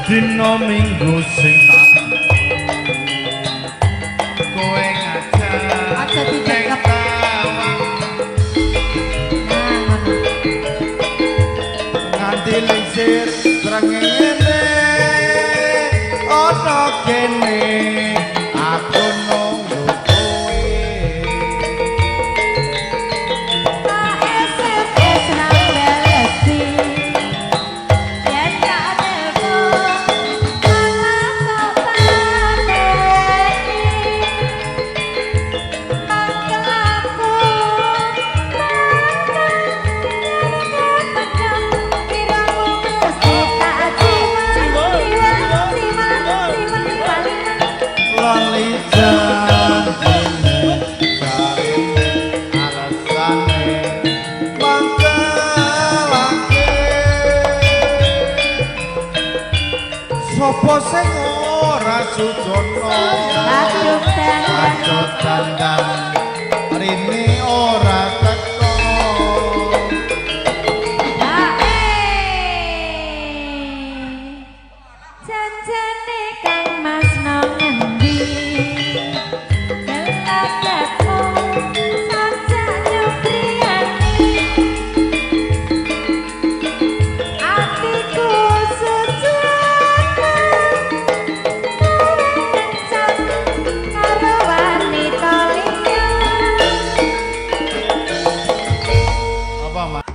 Dina Minggu sing tak kowe ngajak Aja ning didekep. Tawang Nah, ngono. nganti lingsir srengenge ana kene aku nunggu kowe. Tak SMS rambelesi, yen tak telepon malah kok pateni. Mangkel aku, mangkel. sing ora sujono? Aduh dandan. Aduh dandan rene ora teko. Janjane Kang Mas nang ngendi? Gelagatmu sajak nyebriyani. Atiku sujana kencan karo wanita liya. Apa, Mas?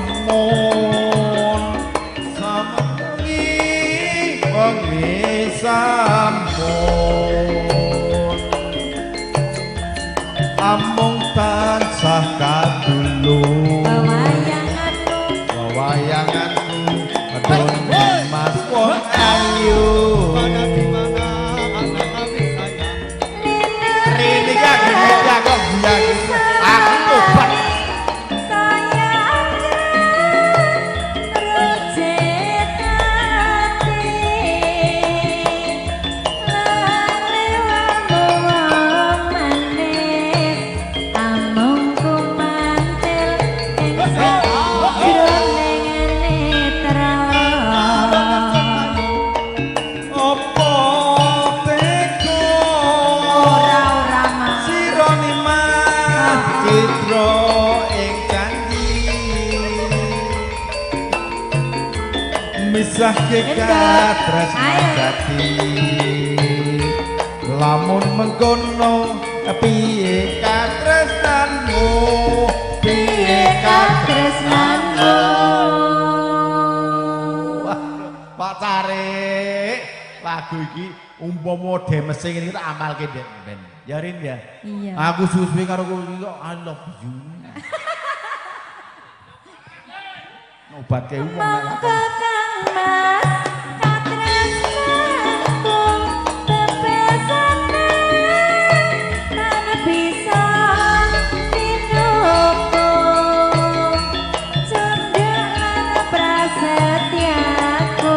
Ngalamun samengi wengi sampun amung tansah kadulur Wayanganmu wayanganku adon mas wong ayu. Rene iki aku kok guyang aku tobat. Apa teko Ora-ora Mas. sira nimas citra ing janji Misahke katresnan dadi. Lamun mengkono piye katresnanmu, piye Katresnanmu. Wah, Pak Carik, lagu iki umpama demese ngene iki tak amalke ndek ben. Ya Rin ya. Iya. Aku suwe-suwe karo kowe iki kok I love you. Obatke wong nek Monggo lakon. Kang Mas katresnanku bebasane tan bisa tinuku cendhak lan prasetyaku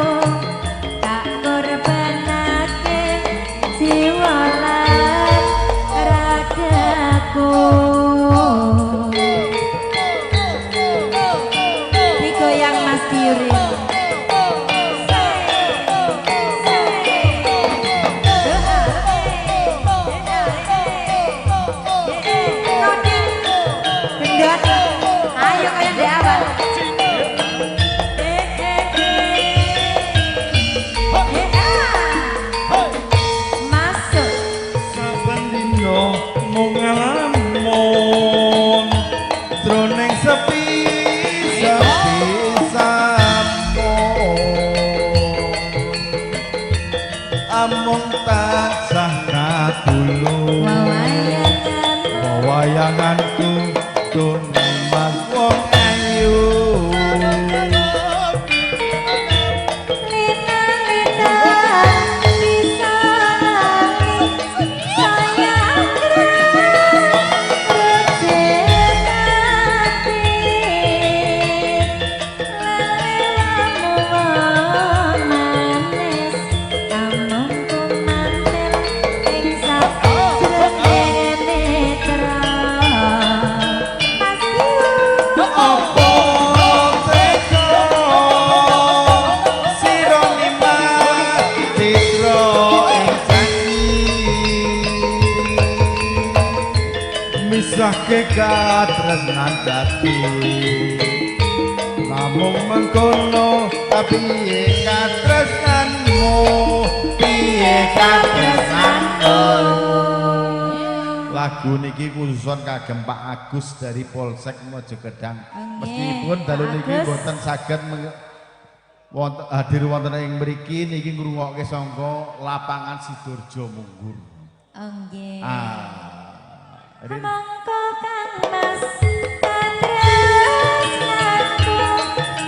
tak korbanake jiwa lan ragaku. Digoyang Mas Biurin. Gendot. Ayo kaya ndek awal. Eh eh eh. Eh ah. Masuk. Saben dina mung ngalamun jroning sepi sepi sampun amung tansah katulung Wawayanganmu wayanganku tumas wong ayu. Lina-lina bisa lali sayang rejek ati lelewamu manis amung kumantil ing sajroning netra Mas Biu. Apa tega sira nimas citra ing janji misahke katresnan dadi namung mengkono piye katresnanmu, piye katresnanmu. Lagu niki khususon kagem Pak Agus dari Polsek Mojogedang. Meskipun dalu Pak niki Agus. boten saged wonten hadir wonten ing mriki niki ngrungokke sangka lapangan Sidoarjo Munggur. Nggih. Ah. Rin. Monggo Kang Mas katresnanku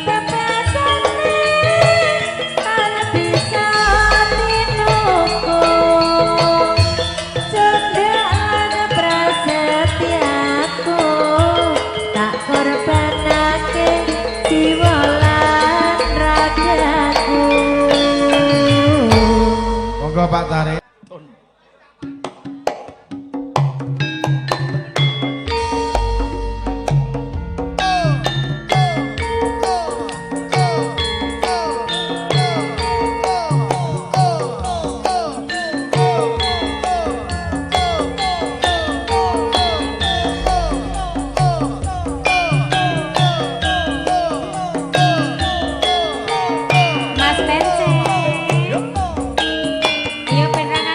bebasane tan bisa tinuku cendhak prasetyaku tak korbanake jiwa lan ragaku. Monggo Pak Tarik. Mas Pence. Ayo ben rame.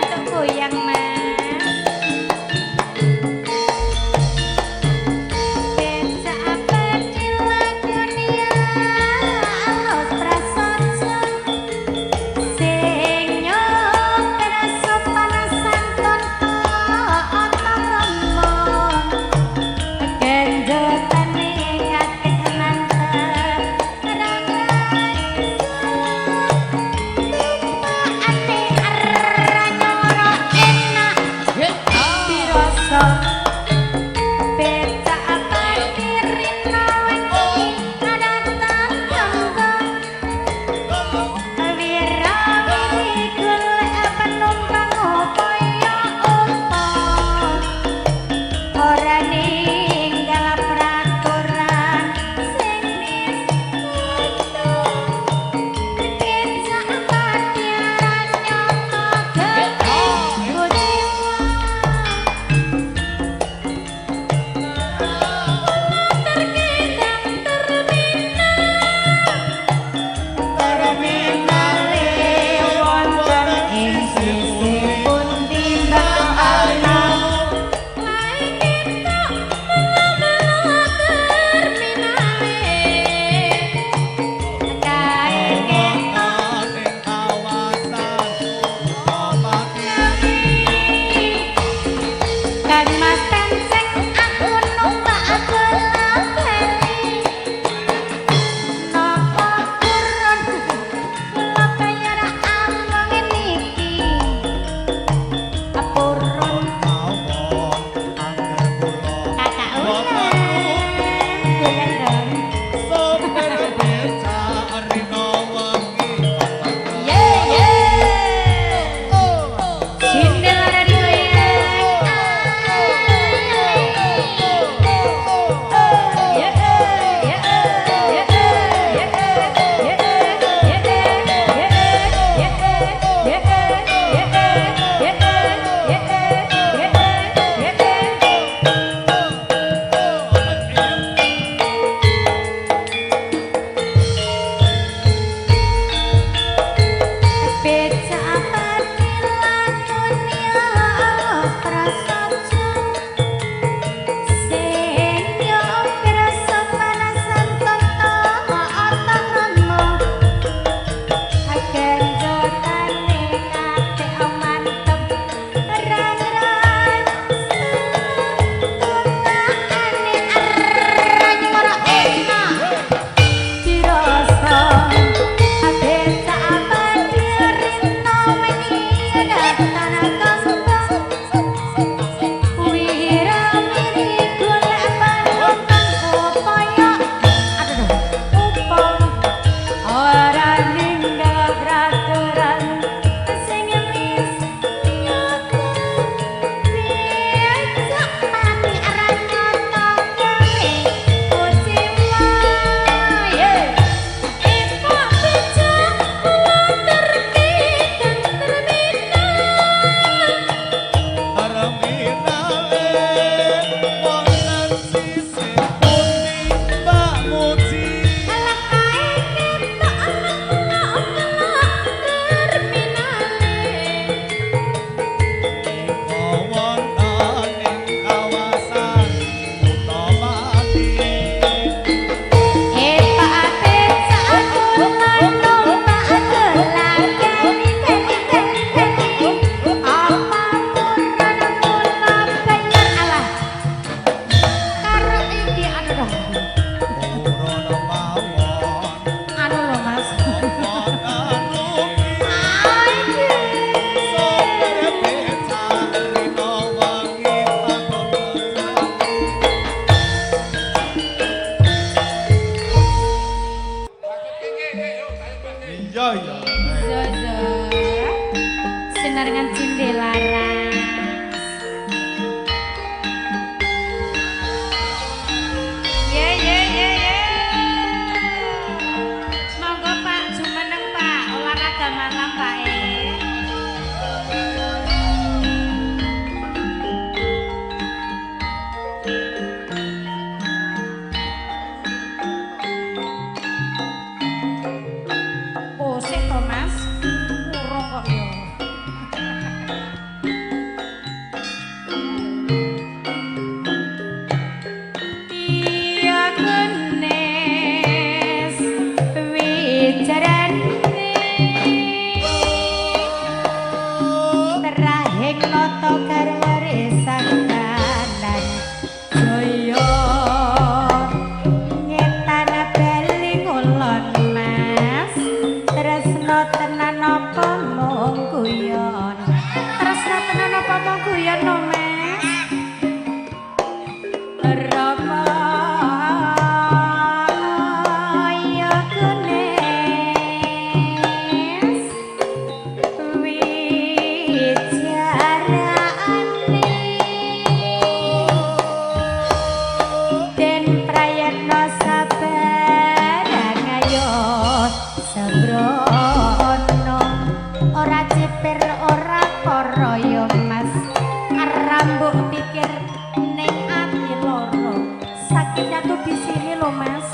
Sakitnya tuh di sini loh, Mas.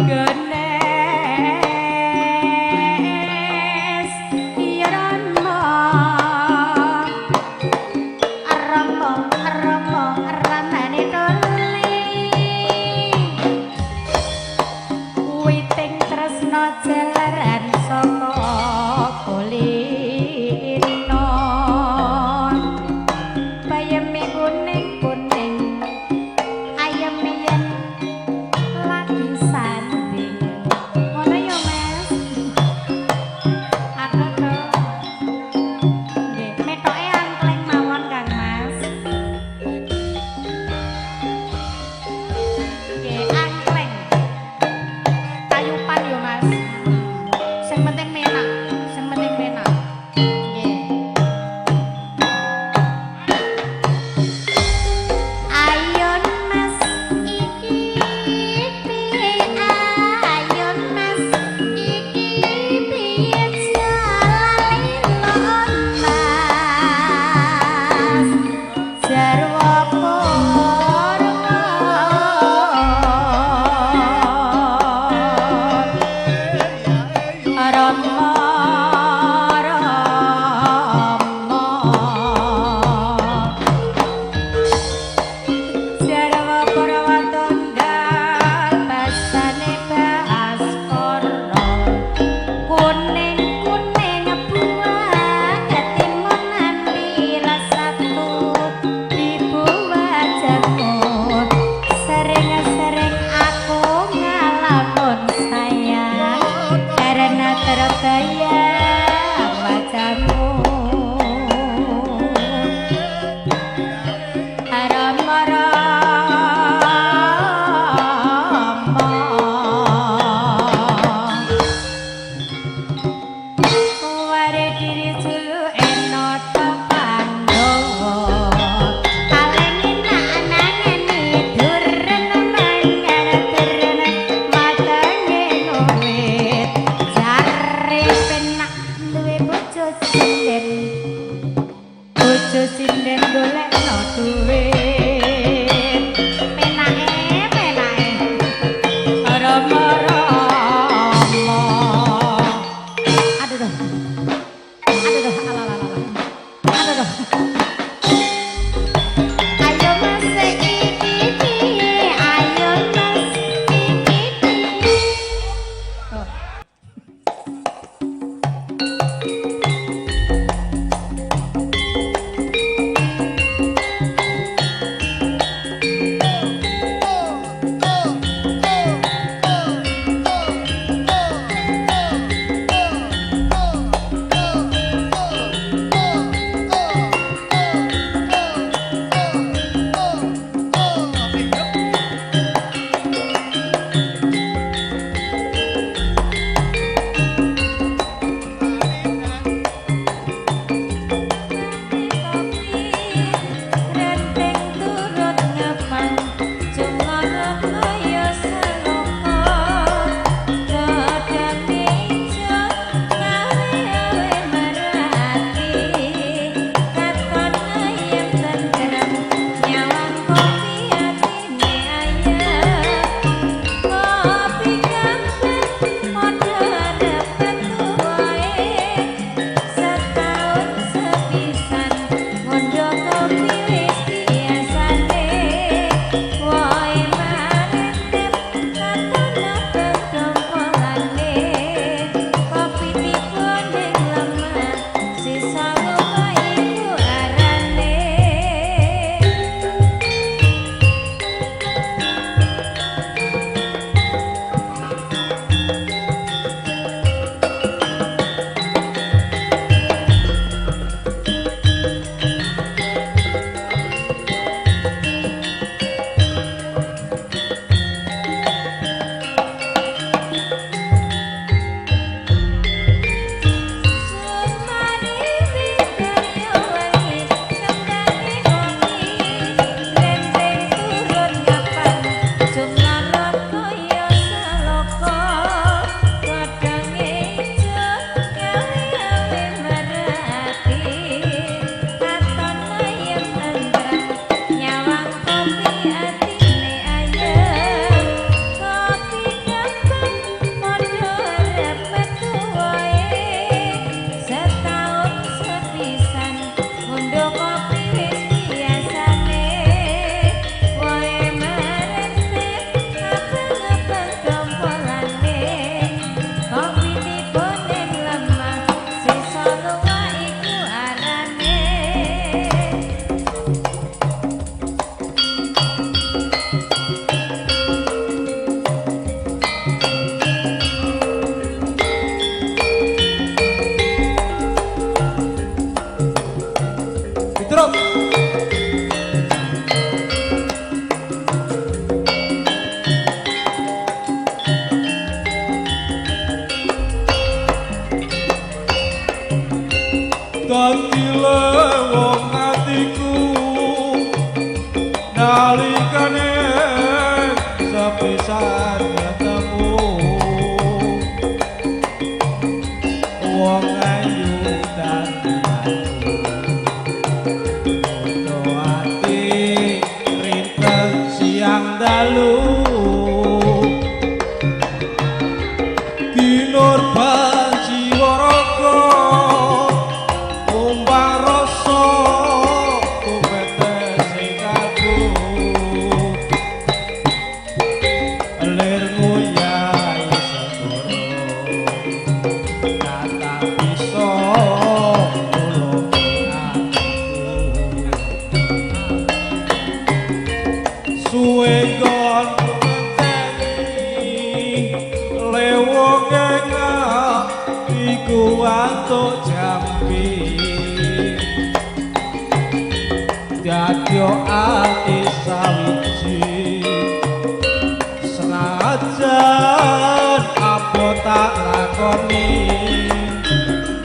Genes ya Rama. Rama, Rama, ramane toli. Witing tresna jalaran saka kulino. Bayeme kuning-kuning, ayem yen lagi sanding. Ngono ya, Mas. Aku to. Nggih, metoke angkleng mawon, Kang Mas. Nggih, angkleng. Tayupan yo, Mas. Sing penting menak, sing penting menak. Nggih. Nalikane sepisan ketemu wong ayu dadi aku. Foto ati rinten siang dalu kinurban jiwa raga kumbang rasa tumete sing kalbu lir nguyai segara kata bisa nulungi atiku suwe gon ngenteni lewonge iku antuk jambi dadyo ati sawiji senajan apa tak lakoni.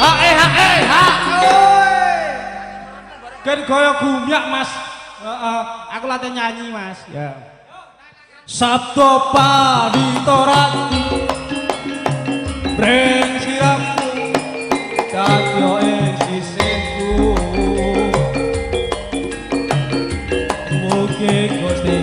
Hae hae ha. Kan kaya gumyak, Mas. Heeh, aku latihan nyanyi, Mas. Ya. Sabdo Padito Ratu Breng sirahmu dadyo ing sisihku. Mugi Gusti